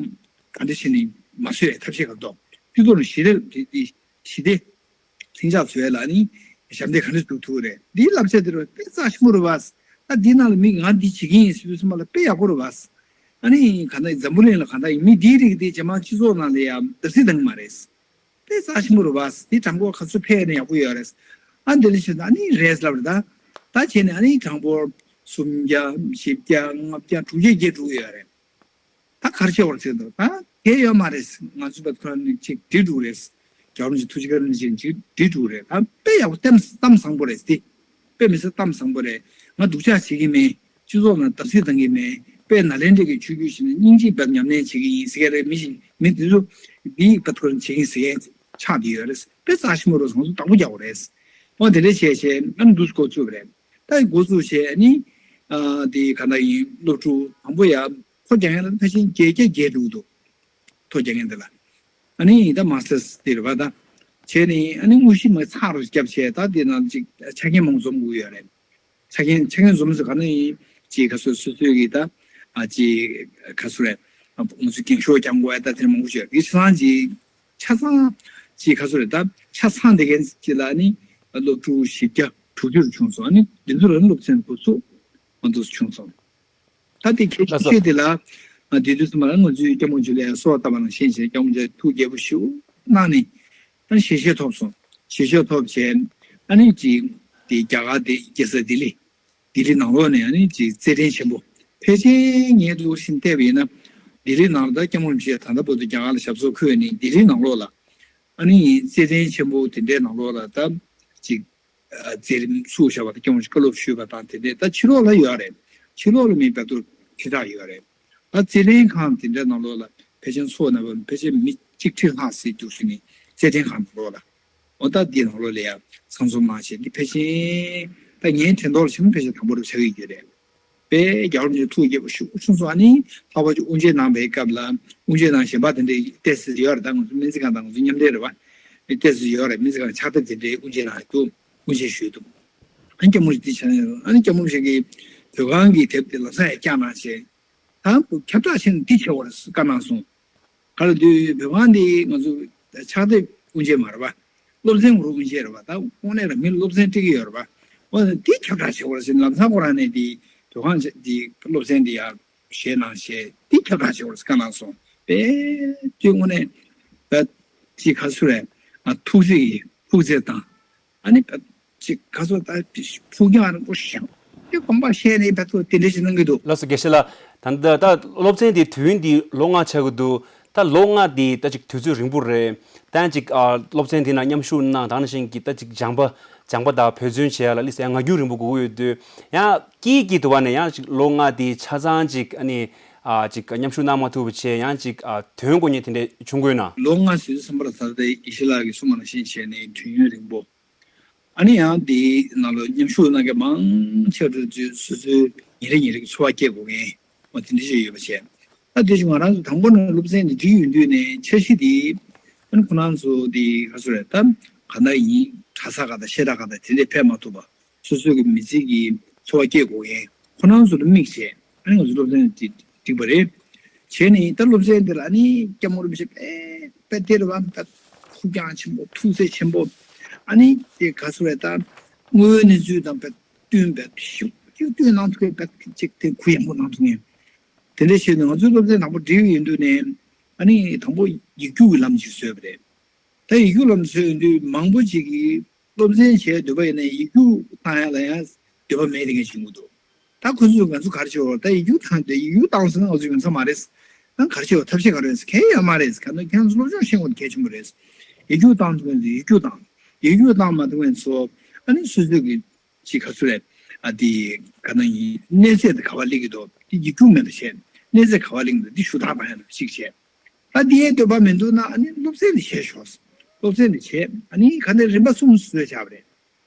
ག་འདྲ་བྱས་ནས་མ་བཟོ་ཡ་ཐབས་ཤེས་ག་འདུག་སྤྱི་ཚོགས་ནང་ཞི་བདེ་དེ་དེ་ཞི་བདེ། ལྷིང་འཇགས་བཟོ་ཡ་ལ་ནི་ཞབས་འདེགས་ག་འདྲ་སྒྲུབ་ཐུབ་རེད། འདིའི་བསླབ་བྱ་དེ་རུ་དཔེ་རྩ་ཆེན་པོ་རེད་བ། ད་འདི་ནང་ལ་མི་ང་འདི་བྱེད་ཀྱི་ཡིན་ཟེར་བའི་སེམས་པ་ལ་དཔེ་ཡག་པོ་རེད་བ། ཨ་ནི་ག་ད་འཛམ་བུ་གླིང་ལ་ག་ད་ཡིན་མི་འདིའི་རིགས་དེ་རྗེས་མ་སྤྱི་ཚོགས་ནང་ལ་ཡང་བརྡབ་གསིག་བཏང་གི་མ་རེད། དཔེ་རྩ་ཆེན་པོ་རེད་བ། འདི་དྲང་པོ་ག་ཚོད་ཕེབས་ན་ཡག་པོ་ཡོད་རེད། ཨ་འདི་ལ་བྱས་ན་ཨ་ནི་རེད་ལབ་རེད་ད། ད་བྱས་ནས་ཨ་ནི་དྲང་པོ་སུམ་བརྒྱ་བཞི་བརྒྱ་ལྔ་བརྒྱ་དྲུག་བརྒྱ་བརྒྱད་འགྲོ་གི་ཡོད་རེད། ད་གར་ཆེ་བར་ཚེ་དང་ད་དེ་ཡོད་མ་རེད། ང་ཚོ་བ་ཁོ་རང་ནི་ཅིག་འགྲིག་འགྲོ་རེད། རྒྱལ་བ་རིན་པོ་ཆེ་ཐུགས་རྗེ་བཀའ་དྲིན་ཅན་ཅིག་འགྲིག་འགྲོ་རེད། ད་དཔེ་ཡག་པོ་གཏམ་གཏམ་བཟང་པོ་རེད་དེ། དཔེ་མི་སྲིད་གཏམ་བཟང་པོ་རེད། ང་སྡུག་ཅག་བྱེད་ཀྱི་མེད། སྤྱི་ཚོགས་ནང་བརྡབ་གསིག་བཏང་གི་མེད། དཔེ་ནཱ་ལེནྡྲ་གི་ཆོས་བརྒྱུད་ཞིག་ནས་སྙིང་རྗེ་བབ་ཉམས་ལེན་བྱེད་ཀྱི་ཡིན་ཟེར་མཁན་རེད། མི་ཞིག་མི་འདི་ཚོ་འདི་བ་ཁོ་རང་བྱེད་ཀྱི་ཟེར་མཁན་ཆགས་བསྡད་ཡོད་རེད། དཔེ་རྩ་ཆེན་པོ་རེད། ང་ཚོ་བདག་པོ་རྒྱག་དགོས་རེད། འོ་དེ་འདྲ་བྱས་བྱས་ཨ་ནི་འདུག་འགོ་བཙུགས་པ་རེད། ད་འགོ་བཙུགས་བྱས་ཨ་ནི་ཨ་དེ་ག་འདྲ་ཡིན། སློབ་ཕྲུག་དང་པོ་ཡ་ཐོ་རྒྱག་མཁན་ལ་ཕལ་ཆེར་བརྒྱད་བརྒྱ་བརྒལ་འགྲོ་གི་འདུག་ཐོ་རྒྱག་མཁན་དེ་ལ། ཨ་ནི་ད་མ་སི་ཊར་སི་དེ་རེད་པ། ད་བྱས་ནས་ཨ་ནི་དངོས་གཞི་མ་ཚགས་རུ་བརྒྱབ་བྱས། ད་དེ་ནང་ཅིག་ཆ་རྐྱེན་མང་པོ་འཛོམས་དགོས་ཡོད་རེད། ཆ་རྐྱེན་ཆ་རྐྱེན་འཛོམས་ཟེར་ག་ནས་ཡིན། ཅིག་ག་ཚོད་སོ་སོའི་གི་ད་ཨ་ཅིག་ག་ཚོད་རེད། ང་ཚོ་རྒན་ཤོས་རྒྱག་དགོས་ཡ་ད་དེ་མང་པོ་ཞིག་ཡོད་རེད། ཆ་ཚང་ཅིག་ཆ་ཚང་ཅིག་ག་ཚོད་རེད། ད་ཆ་ཚང་དེ་གན་ཅིག་ལ་ཨ་ནི་སློབ་ཕྲུག་བཞི་བརྒྱ་དྲུག་ཅུ་རུ་བྱུང་སོང་། ཨ་ནི་དེ་ཚོ་ལ་ནི་སློབ་ཚན་འགོ་ཚུགས་མ་འདུག་བྱུང་སོང་། ད་དེ་གལ་ཆེ་ཤོས་དེ་ལ་ང་དེ་དུས་ཙམ་པ་ལ་ང་ཚོའི་སྐྱབས་མགོན་ཆོས་ལ་གསོལ་བ་བཏབ་པ་ནང་བཞིན་བྱས། སྐྱབས་མགོན་ཆོས་ཐུགས་དགྱེས་པོ་ཞེ་པོ་གནང་ནས་ད་ཞལ་བཞེས་ཐོབ་སོང་། ཞལ་བཞེས་ཐོབ་བྱས་ཨ་ནི་ཅིག་དེ་རྒྱ་གར་དེ་རྒྱལ་ས་ལྡི་ལི། ལྡི་ལི་ནང་ལོགས་ནས་ཨ་ནི་ཅིག་རྩེད་འགྲན་ཆེན་པོ། ཕལ་ཆེར་ངས་འདུག་བཞིན་བལྟས་པ་ཡིན་ན་ལྡི་ལི་ནང་ལ་ད་སྐྱབས་མགོན་ཆོས་ད་ལྟ་བར་དུ་རྒྱ་གར་ལ་ཞབས་སོར་འཁོད་ནས་ལྡི་ལི་ནང་ལོགས་ལ་ཨ་ནི་རྩེད་འགྲན་ཆེན་པོ་དེ་འདྲའི་ནང་ལོགས་ལ་ད་ཅིག་མཛད་རིམ་ཚུགས་བཞག་པ་དང་། སྐྱབས་མགོན་བཀའ་སློབ་ཞུས་པ་དང་དེ་འདྲས། ད་ཕྱི་ལོགས་ལ་ཡོད་རེད། ཕྱི་ལོགས་ལ་མི་དཔེ་ཐོ་ཁྲི་ཕྲག་ཡོད་རེད། ད་རྩེད་འགྲན་ཁང་དེ་འདྲའི་ནང་ལོགས་ལ་ཕལ་ཆེར་ཚོགས་ནང་ཕལ་ཆེར་མི་གཅིག་ཁྲི་ལྷག་ཙམ་འདུག་ཟེར་ནས་རྩེད་འགྲན་ཁང་ནང་ལོགས་ལ། འོ་ད་འདི་ནང་ལོགས་ལ་ཡ་ཚང་འཛོམས་གནང་བྱས། འདི་ཕལ་ཆེར་ད་ངའི་དྲན་ཐོག་ལ་བྱས་ན་ཕལ་ཆེར་དང་པོ་རུ་ཆགས་ཀྱི་ཡོད་རེད། དཔེ་རྒྱལ་བ་རིན་པོ་ཆེ་ཐུགས་དགྱེས་པོ་ཞེ་པོ་བྱུང་སོང་། ཨ་ནི་ལྷག་པར་དུ་དབུ་འབྱེད་གནང་བའི་སྐབས་ལ་དབུ་འབྱེད་གནང་གཞན་པ་དེ་འདྲའི་ལྟས་ཟེར་ཡོད་རེད། ད་ང་ཚོ་སྨན་རྩིས་ཁང་དང་ང་ཚོ་མཉམ་འབྲེལ་རེད་པ། ལྟས་ཟེར་ཡོད་རེད། སྨན་རྩིས་ཁང་ཕྱག་དེབ་དེ་འདྲའི་དབུ་འབྱེད་གནང་ཡོད་འདུག་དབུ་འབྱེད་ཞུས་འདུག་ཨ་ནི་སྐྱབས་མགོན་རིན་པོ་ཆེ་ཨ་ནི་སྐྱབས་མགོན་རིན་པོ་ཆེ་གིས་བོད་ཁང་གི་དེབ་དེ་ལམ་སང་ཡང་བསྐྱར་གནང་བྱས། ད་ཁྱབ་བསྒྲགས་བྱས་ནས་འདི་བྱེད་དགོས་རེད་བཀའ་གནང་སོང་། ག་རེ་འདུག་བོད་ཁང་འདི་ང་ཚོ་ཕྱག་དེབ་དབུ་འབྱེད་མ་རེད་པ། སློབ་ཚན་གུ་རུ་དབུ་འབྱེད་རེད་པ། ད་དངོས་གནས་ལ་མི་ལ་སློབ་ཚན་སྤྲད་ཀྱི་ཡོད་རེད་པ། འོ་ན་འདི་ཁྱབ་བསྒྲགས་བྱེད་དགོས་རེད་ཟེར་ནས་ལམ་སང་ཁོ་རང་ནས་འདི་བོད་ཁང་འདི་སློབ་ཚན་འདི་ཡར་བཞེས་གནང་བྱས། འདི་ཁྱབ་བསྒྲགས་བྱེད་དགོས་རེད་བཀའ་གནང་སོང་། དཔེ་དུས་དངོས་གནས་ད་ཅི་ག་ཚོད་རེད། ང་ཐུགས་རྗེ་ཡིས་ཐུགས་རྗེ་དང་། ཨ་ནི་ཅིག་ག་ཚོད་ད་ཕུགས་རྒྱང་རིང་པོ་ཞིག་དེ་དགོངས་པ་བཞེས་ནས་ད་ཚོད་དེ་འདྲ་ཞིག་གནང་གི་འདུག་ལགས་སོ་དགེ་བཤེས་ལགས། ད་ལྟ་ད་སློབ་ཚན་དེ་དུས་ཡུན་དེ་ལོ་ལྔ་ཆགས་ཀྱི་འདུག་ད་ལོ་ལྔ་དེ་ད་ཅིག་དུས་ཚོད་རིང་པོ་རེད། ད་ཅིག་ཨ་སློབ་ཚན་དེ་ནང་མཉམ་ཞུགས་གནང་། ད་ནང་བཞིན་གྱི་ད་ཅིག་སྦྱངས་པ་སྦྱངས་པ་དང་འབད་བརྩོན་བྱེད་ཡ་ལ་ལི་སའི་ང་རྒྱུན་རིང་པོ་དགོས་ཀྱི་ཡོད་དུས། ཡང་དཀྱིལ་དཀྱིལ་དུ་བ་ནས་ཡང་ཅིག་ལོ་ལྔ་དེ་ཆ་ཚང་ཅིག་ཨ་ནི་ཨ་ཅིག་མཉམ་ཞུགས་གནང་མ་ཐུབ་པ་བྱས། ཡང་ཅིག་ཨ་དོན་དགོས་ངེས་དེ་འདྲ་བྱུང་དགོས་ན། ལོ་ལྔ་ཟེར་དུས་ཙམ་པ་ལ་ད་ལྟ་ཡེ་ཤེས་ལགས་ཀྱིས་གསུངས་པ་ནང་བཞིན་བྱས་ནས་དུས་ཡུན་རིང་པོ། ཨ་ནི་ཡང་དེའི་ནང་ལ་མཉམ་ཞུགས་གནང་མཁན་མང་ཆེ་བ་ཚོས་སོ་སོའི་ཉིན་རེ་ཉིན་རེ་གི་འཚོ་བ་སྐྱེལ་དགོས་མཁན་འོ་དེ་འདྲ་ཞིག་ཡོད་པ་བྱས། ད་དེ་བཞིན་ང་རང་ཚོ་དང་པོ་ནས་སློབ་ཚན་འདི་བསྒྲིགས་ཡོང་དུས་ནས་འཆར་གཞི་འདི་ཨ་ནི་ཁོ་རང་ཚོ་འདི་ག་ཚོད་རེད། ད་ ག་འདྲ་ཡིན། གྲྭ་ས་ག་དང་བཤད་གྲྭ་ག་དང་དེ་འདྲས་ཕེབས་མ་ཐུབ་པ། སོ་སོའི་གི་མི་ཚེ་གི་འཚོ་བ་སྐྱེལ་དགོས་མཁན་ཁོ་རང་ཚོ་ལ་དམིགས་བྱས། ཨ་ནི་ང་ཚོ་སློབ་ཚན་དེ་བསྒྲིགས་པ་རེད། བྱས་ནས་ད་སློབ་ཚན་དེ་ལ་ཨ་ནི་སྐྱབས་མགོན་རིན་པོ་ཆེ་དཔེ་དཔེ་དེ་རེད་བ། དཔེ་ཐུགས་རྒྱང་ཆེན་པོ། ཐུགས་ཚད་ཆེན་པོ། ཨ་ནི་དེ་ག་ཚོད་རེད། ད་དངོས་ཡོད་གནས་ཚུལ་དང་དཔེ་བསྟུན་པའི་ཤུགས་ཀྱིས་བསྟུན་གནང་ཐུབ་མཁན། དཔེ་ཅིག་དེ་གུ་ཡངས་པོ་གནང་ཐུབ་མཁན། དེ་འདྲ་བྱས་ནས་ང་ཚོའི་སློབ་ཚན་དང་པོ་བསྒྲིགས་ཡོང་དུས་ནས་ཨ་ནི་དང་པོ་ཡིག་རྒྱུགས་ཀྱི་ལམ་ཞིག་བཟོས་པ་རེད། ད་ཡིག་རྒྱུགས་ལམ་བཟོས་ཡོང་དུས་མང་པོ་ཅིག་གིས་སློབ་ཚན་བྱེད་འདོད་པ་ཡིན་ན་ཡིག་རྒྱུགས་བཏང་ཡ་ལ་ཡང་འདོད་པ་མེད་དེ་འགའ་ཞིག་ཡོང་གི་འདུག་ད་ཁོ་ཚོས་ང་ཚོ་ག་རེ་བྱེད་འོ། ད་ཡིག་རྒྱུགས་བཏང་དེ་ཡིག་རྒྱུགས་བཏང་སོང་ན་ང་ཚོ་ཡོང་ས་མ་རེད། ད་ག་རེ་བྱེད་འོ། ཐབས་ཤེས་ག་རེ་ཡོད། གལ་ཡོད་མ་རེད། ག་ནོ་ཁྱེད་ཚོ་སློབ་སྦྱོང་ཤེས་དགོས་གལ་ཆེན་པོ་རེད། ཡིག་རྒྱུགས་བཏང་ཐུབ་མཁན་ཚོ་ཡིག་རྒྱུགས་བཏང་། ཡིག་རྒྱུགས་བཏང་མ་ཐུབ་མཁན་ཚོ་ཨ་ནི་སོ་སོས་ཀྱི་ཅིག་ག་ཚོད་རེད། ཨ་དེ་ག་ནང་ཡིན། གནས་ཚད་དེ་ག་བ་སླེབས་ཀྱི་འདུག་དེ་ཡིག་རྒྱུགས་མེད་པ་བྱས། གནས་ཚད་ག་བ་སླེབས་ཀྱི་འདུག་དེ་ཞུ་དག་བཏང་ཡ་ལ་གཅིག་བྱས། ད་དེའི་འདོད་པ་མི་འདུག་ན་ཨ་ནི་སློབ་ཚན་དེ་བྱས་ཤོག་སློབ་ཚན་དེ་བྱས། ཨ་ནི་ག་ནས་རིམ་པ་གསུམ་བཟོས་བྱས་པ་རེད།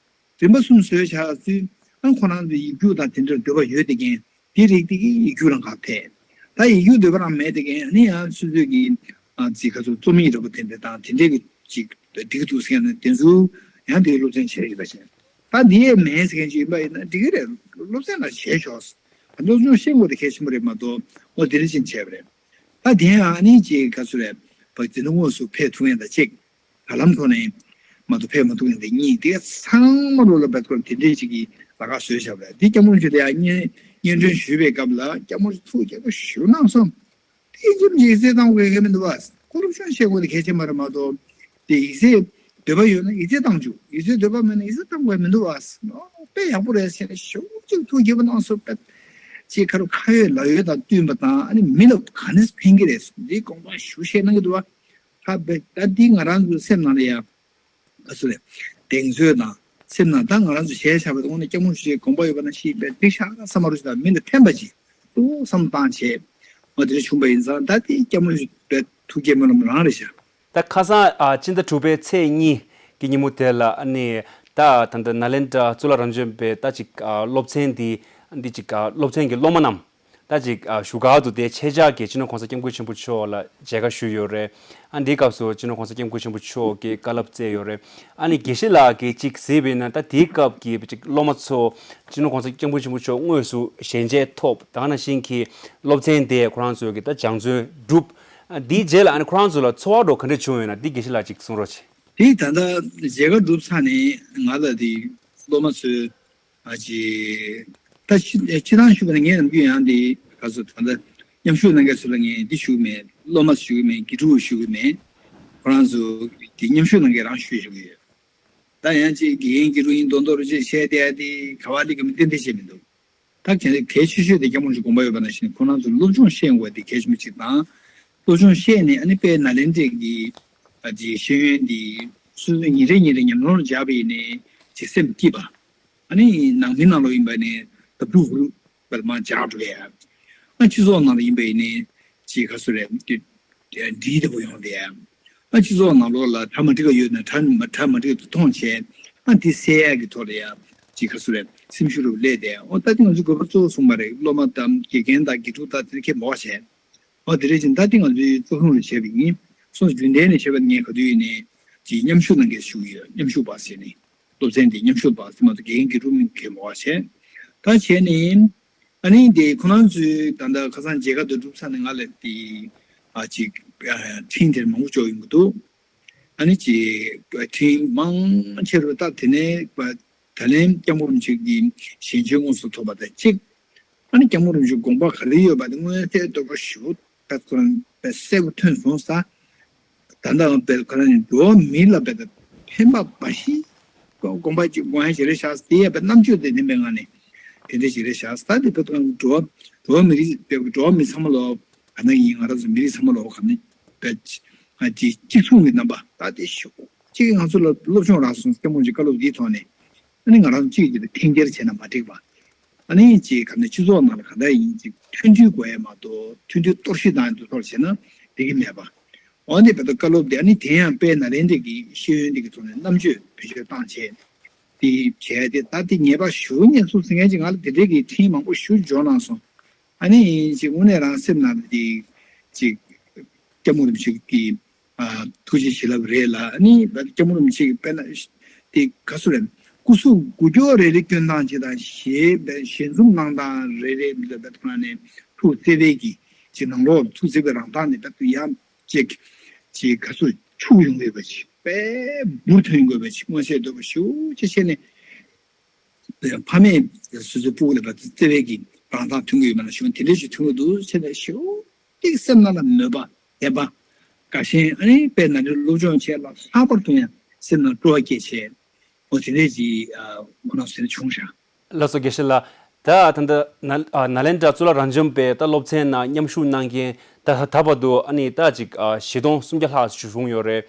རིམ་པ་གསུམ་བཟོས་བྱས་ཚུལ། ཨ་ཁོ་རང་ཚོ་ཡིག་རྒྱུགས་དང་དེ་འདྲར་འདོད་པ་ཡོད་དེ་མཁན་དེ་རིགས་དེ་གིས་ཡིག་རྒྱུགས་ལ་འགག་ཐལ། ད་ཡིག་རྒྱུགས་འདོད་པ་རང་མེད་དེ་མཁན་ཨ་ནི་ཡང་སོ་སོའི་གི་ཨ་ཅིག་ག་ཚོད་རྩོམ་ཡིག་འདྲ་པོ་དེ་འདྲ་དང་དེ་འདྲའི་གི་ཅིག་འགྲིག་འདུག་ཟེར་ནས་དེ་ཚོ་ཡང་དེའི་སློབ་ཚན་བྱས་ཡོད་པ་བཞིན། ད་འདི་ཡས་མེད་ཟེར་མཁན་ཅིག་ཡིན་པ་ཡིན་ན་འགྲིག་གི་རེད། སློབ་ཚན་ལ་བྱས་ཤོག་སློབ་སྦྱོང་ཤེས་དགོས་དེ་གལ་ཆེན་པོ་རེད་མ་གཏོགས། འོ་དེ་འདྲ་ཅིག་བྱས་པ་རེད། ད་དེ་ཡང་ཨ་ནི་ཅིག་ག་ཚོད་རེད། བ་འཛིན་གྲྭ་དངོས་སུ་ཕེབས་ཐུབ་མཁན་དང་གཅིག་དྲ་ལམ་ཐོག་ནས་མ་གཏོགས་ཕེབས་མ་ཐུབ་མཁན་དེ་གཉིས་དེ་ཚང་མ་ལོ་ལ་བེད་སྐོར་དེ་འདྲས་ཅིག་གི་ལ་ཁག་བཟོས་བཞག་པ་རེད། དེ་སྐྱབས་མགོན་ཆེན་པོ་དེ་ཡང་སྙན་སྙན་སྒྲོན་ཞུས་པའི་སྐབས་ལ་སྐྱབས་མགོན་ཆེན་པོ་ཐུགས་དགྱེས་པོ་ཞེ་པོ་གནང་སོང་། དེ་ཁྱིམ་གྱི་ཡིག་ཚད་བཏང་དགོས་གལ་མི་འདུག་བ། ཁོ་སློབ་སྦྱོང་བྱེད་དགོས་དེ་གལ་ཆེན་པ་རེད་མ་གཏོགས། དེ་ཡིག་ཚད་འདོད་པ་ཡོད་ན་ཡིག་ཚད་བཏང་བཅུག་ཡིག་ཚད་འདོད་པ་མེད་ན་ཡིག་ཚད་བཏང་དགོས་མི་འདུག་བ། དཔེ་ཡག་པོ་རེད་ཟེར་ནས་ཞེ་པོ་ཅིག་ཐུགས་དགྱེས་པོ་གནང་སོང་། དཔེ་ཅིག་ཁ་རུ་ཁ་ཡོད་ལག་ཡོད་དང་བསྟུན་པ་དང་ཨ་ནི་མི་ལ་ག་ནས་ཕན་གྱི་རེད། འདི་དགོངས་པ་ཞེ་པོ་བཞེས་གནང་གི་འདུག་བ། ད་དཔེ་ད་འདི་ང་རང་ཚོའི་སེམས་ནང་ལ་ཡ། ག་ཚོད་རེད། གདེང་ཚོད་དང་སེམས་ནང་ད་ང་རང་ཚོ་གཞས་ཆགས་པའི་དབང་ནས་སྐྱབས་མགོན་ཆེན་པོའི་དགོངས་པ་ཡོད་པ་ནང་བཞིན་པའི་འགྲིག་ཤག་བསམ་པ་རུ་ཞིག་དང་མི་ལ་ཕན་པ་ཅིག་ཏུ་བསམ་བཏང་བྱས། འོ་དེ་འདྲ་བྱུང་པ་ཡིན་ཙང་ད་དེ་སྐྱབས་མགོན་ཆེན་པོའི་ཐུགས་དགྱེས་སྨོན་ལམ་རང་རེད་ཤག་ད་ཁ་སང་ཨ་སྤྱི་ཟླ་དྲུག་པའི་ཚེས་གཉིས་ཀྱི་ཉིན་མོ་དེ་ལ་ཨ་ནི་ད་ད་ལྟ་ནཱ་ལེནྡྲ་གཙུག་ལག་རབ་འབྱམས་པའི་ད་ཅིག་ཨ་སློབ་ཚན་འདི་འདི་ཅིག་ཨ་སློབ་ཚན་གྱི་སློབ་མ་རྣམས། ད་ཅིག་ཨ་བཞུགས་སྒར་དུ་དེ་ཆེད་བཅར་གྱིས་སྤྱི་ནོར་གོང་ས་སྐྱབས་མགོན་ཆེན་པོ་མཆོག་ལ་མཇལ་ཁ་ཞུས་ཡོད་རེད། ཨ་འདིའི་སྐབས་སུ་སྤྱི་ནོར་གོང་ས་སྐྱབས་མགོན་ཆེན་པོ་མཆོག་གིས་བཀའ་སློབ་སྩལ་ཡོད་རེད། ཨ་ནི་དགེ་བཤེས་ལགས་ཀྱིས་ཅིག་གཟིགས་པ་ཡིན་ན་ད་དེའི་སྐབས་ཀྱི་ཅིག་སློབ་མ་ཚོ་སྤྱི་ནོར་གོང་ས་སྐྱབས་མགོན་ཆེན་པོ་མཆོག་དངོས་སུ་ཞལ་མཇལ་ཐོབ། ད་ག་ནང་བཞིན་གྱི་སློབ་ཚན་དེ་ཁོ་རང་ཚོས་ཀྱི་ད་སྦྱང་བརྩོན་བསྒྲུབས། ཨ་འདིའི་རྗེས་ལ་ཨ་ནི་ཁོ་རང་ཚོ་ལ་ཚོར་བ་འདྲ་བོ་ག་འདྲ་བྱུང་ཡོད་ན་འདི་དགེ་བཤེས་ལགས་ཅིག་གསུང་རོགས་བྱེད། དེ་ད་ལྟ་མཇལ་ཁ་གྲུབ་ཚར་ནས་ང་ལ་དེ་སློབ་མ་ཚོས། ཨ་ཅེ། ད་སྤྱི་སྤྱི་བཏང་ཞུས་པ་ན་ངས་ནམ་རྒྱུན་ཡང་འདི་ག་ཚོད་ད་ལྟ་མཉམ་ཞུགས་གནང་མཁན་ཚོ་ལ་ངས་འདི་ཞུ་གི་མེད། སློབ་མ་ཞུ་གི་མེད། དགེ་ཕྲུག་ཞུ་གི་མེད། ཁོ་རང་ཚོ་འདི་མཉམ་ཞུགས་གནང་མཁན་རང་ཞུ་ཞུ་གི་ཡོད། ད་ཡང་ཅིག་དགེ་རྒན་དགེ་ཕྲུག་ཡིན་མདོག་མདོག་རུ་ཅིག་བཤད་བསྡད་ཡ་དེ་ག་བ་ལི་ག་མི་ཏན་ཏན་བཤད་མི་འདུག་ད་གལ་གལ་ཆེ་ཤོས་དེ་སྐྱབས་མགོན་ཆེན་དགོངས་པ་ཡོད་པ་ནང་བཞིན་ཁོ་རང་ཚོ་སློབ་སྦྱོང་ཤེས་དགོས་པ་དེ་གལ་ཆེན་པོ་གཅིག་དང་། སློབ་སྦྱོང་ཤེས་ནས་ཨ་ནི་དཔེ་ནཱ་ལེནྡྲའི་གི་ཨ་ཅེ་ཤེས་ཡོན་འདི་སོ་སོ་ཉིན་རེ་ཉིན་རེ་ཉམས་མྱོང་ལ་འཇགས་པ་ཡིན་ནའི་ཅིག་སེམས་སྐྱིད་པ། ཨ་ནི་ནང་མི་ནང་ལོགས་ཡིན་པ་ནི་ད་སྤུ་གུ་རུ་བར་མ་འཇགས་འགྲོ་གི་ཡ། ཨ་སྤྱི་ཚོགས་ནང་ལ་ཡིན་པ་ཡིན་ནི་ཅིག་ག་ཚོད་རེད་འདི་འདྲིས་ལྟ་བུ་ཡོང་བསྡད་ཡ། ཨ་སྤྱི་ཚོགས་ནང་ལོགས་ལ་གྲ་མ་འགྲིག་ག་ཡོད་ན་གྲ་མ་གྲ་མ་འགྲིག་ཏུ་མཐོང་བྱས། ཨ་འདི་སེལ་ཡ་གི་ཐོག་ལ་ཡ་ཅིག་ག་ཚོད་རེད་སེམས་ཤུགས་རུ་སླེབས་བསྡད་ཡ། འོ་ད་འདི་ང་ཚོའི་དགོས་པ་གཙོ་བོ་གསུངས་པ་རེད། སློབ་མ་དང་དགེ་རྒན་དང་དགེ་ཕྲུག་དང་དེ་ཁྱེད་མོ་བ་བྱས། འོ་དེ་རེད་ཅིང་ད་ལྟ་ང་ཚོའི་གཙོ་བཟུང་རུ་བྱས་པ་ཡིན། སོ་རྒྱུན་ལྡན་ནས་བྱས་པ་ངས་ག་དུས་ཡིན་ནའི་ཅིག་མཉམ་ཞུགས་གནང་མཁན་ཞུ་གི་ཡོད། མཉམ་ཞུགས་པ་ཟེར་ནས་སློབ་ཚན་དེ་མཉམ་ཞུགས་པ་ཟེར་མ་གཏོགས་དགེ་རྒན་དགེ་ཕྲུག་མིན་གྱི་མ་བ་བྱས། ད་བྱས་ནས་ཨ་ནི་དེ་ཁོ་རང་ཚོའི་ད་ལྟ་ཁ་སང་མཇལ་ཁ་དུ་གྲུབ་ཚར་ནས་ང་ལ་དེ་ཨ་ཅིག་ཨ་འཕྲིན་དེར་མང་པོ་འབྱོར་ཡོང་གི་འདུག་ཨ་ནི་ཅིག་འཕྲིན་མང་ཆེ་རུ་ད་དེ་ནས་ད་ལན་སྐྱབས་མགོན་རིན་པོ་ཆེ་གི་ཞལ་མཇལ་དངོས་སུ་ཐོབ་པ་དང་གཅིག་ཨ་ནི་སྐྱབས་མགོན་རིན་པོ་ཆེའི་དགོངས་པ་ག་རེ་ཡོད་པ་དེ་མངོན་གསལ་དོད་པོ་ཞེ་པོ་ད་ཁོ་རང་དཔེ་གསལ་པོ་ཐོན་སོང་ས། ད་ལྟའང་དཔེ་ཁོ་རང་ནི་འགྲོ་བ་མི་ལ་དཔེ་ད་ཕན་པ་འབའ་ཞིག་དགོངས་པ་ཅིག་དགོངས་ཡ་ཞིག་རེད་ཤག་དེ་ཡ་དཔེ་རྣམ་དཔྱོད་དེ་ལྡན་པའི་ངང་ནས་དེ་འདྲ་ཞིག་རེད་ཤག་ད་དེ་དཔེ་ཁོ་རང་འགྲོ་བ་འགྲོ་བ་མི་རིགས་དཔེ་འགྲོ་བ་མི་ཚང་མ་ལོ་ག་ན་ཡིན། ང་རང་ཚོ་མི་རིགས་ཚང་མ་ལོ་ག་ན་དཔེ་ཅི་གཅིག་མཚུངས་ཀྱི་རྣམ་པ་ད་དེ་ཞུ་གཅིག་ང་ཚོ་ལ་སློབ་སྦྱོང་རག་སོང་། སྐྱབས་མགོན་གྱི་བཀའ་སློབ་འདིའི་ཐོག་ནས། ཨ་ནི་ང་རང་གཅིག་གིས་འཐེན་འཁྱེར་བྱས་ན་མ་འགྲིག་པ། ཨ་ནི་ཅིག་ག་ནས་སྤྱི་ཚོགས་ནང་ལ་ག་འདྲ་ཡིན་ཅིག་མཐུན་སྒྲིལ་དགོས་ཡ་མ་གཏོགས་མཐུན་སྒྲིལ་གཏོར་བཤིག་བཏང་ཡ་འདུག་ཐོག་བྱས་ན་འགྲིག་གི་མེད་པ། འོ་ནི་བོད་དུ་བཀའ་སློབ་དེ་ཨ་ནི་དེ་ཡང་དཔལ་ནཱ་ལེནྡྲ་གི་ཤེས་ཡོན་འདི་གི་ཐོག་ནས་རྣམ་དཔྱོད་བེད་སྤྱོད་བཏང་བྱས། དེ་བྱས་ཏེ་ད་དེ་ངེས་པར་ཞུ་ཉན་སུ་ཟེར་མཁན་ཅིག་ང་ལ་དེ་འདྲའི་གི་འཕྲིན་མང་པོ་ཞུ་འབྱོར་གནང་སོང་། ཨ་ནི་ཅིག་དངོས་གནས་རང་སེམས་ནང་ལ་དེ་ཅིག་སྐྱབས་མགོན་རིན་པོ་ཆེ་གི་ཐུགས་རྗེ་བྱིན་རླབས་རེད་ལ། ཨ་ནི་སྐྱབས་མགོན་རིན་པོ་ཆེ་གིས་དཔེར་ན་དེ་ག་ཚོད་རེད། སྐུ་གཟུགས་འགུལ་སྐྱོད་རེ་རེ་སྐྱོན་སྟངས་ཅིག་དང་། ཞལ་ཞལ་འཛུམ་གནང་སྟངས་རེ་རེ་མི་ལ་བད་ཁོ་ན་ནས་ཐུགས་བརྩེ་བའི་གི་ཅིག་ནང་ལོགས་ཐུགས་བརྩེ་བའི་རང་མདངས་ནས་བད་དུ་ཡང་ཅིག་ཅིག་ག་ཚོད་འཁྱུག་ཡོང་དགོས་པ་ཅིག་དཔེ་འབུར་ཐོན་དགོས་པ་ཅིག་མངོན་གསལ་དོད་པོ་ཞེ་པོ་ཅིག་བྱས་ནས། ཕ་མས་སོ་སོའི་སྤུ་གུ་ལ་བརྩེ་བའི་གི་རང་མདངས་ཐོན་གྱི་ཡོད་པ་ནང་བཞིན་དེ་འདྲའི་ཞིག་ཐོན་གྱི་འདུག་ཟེར་ནས། ཞེ་པོ་ཅིག་སེམས་ནང་ལ་མོས་པ་དད་པ་དགའ་ཞེན། ཨ་ནི་དཔེར་ན་སློབ་སྦྱོང་བྱས་ལ་ལྷག་པར་དུ་ཡང་སེམས་ནང་སྤྲོ་བ་སྐྱེས་བྱས། འོ་དེ་འདྲའི་ཅིག་ཁོ་ན་ཟེར་བྱུང་ཤག་ལགས་སོ། དགེ་བཤེས་ལགས། ད་ད་ལྟ་ན་ཨ་ནཱ་ལེནྡྲ་གཙུག་ལག་རབ་འབྱམས་པའི་ད་སློབ་ཚན་ནང་མཉམ་ཞུགས་གནང་མཁན་ད་ད་བར་དུ་ཨ་ནི་ད་ཅིག་ཨ་བཞི་སྟོང་སུམ་བརྒྱ་ལྷག་བྱུང་ཡོད་རེད།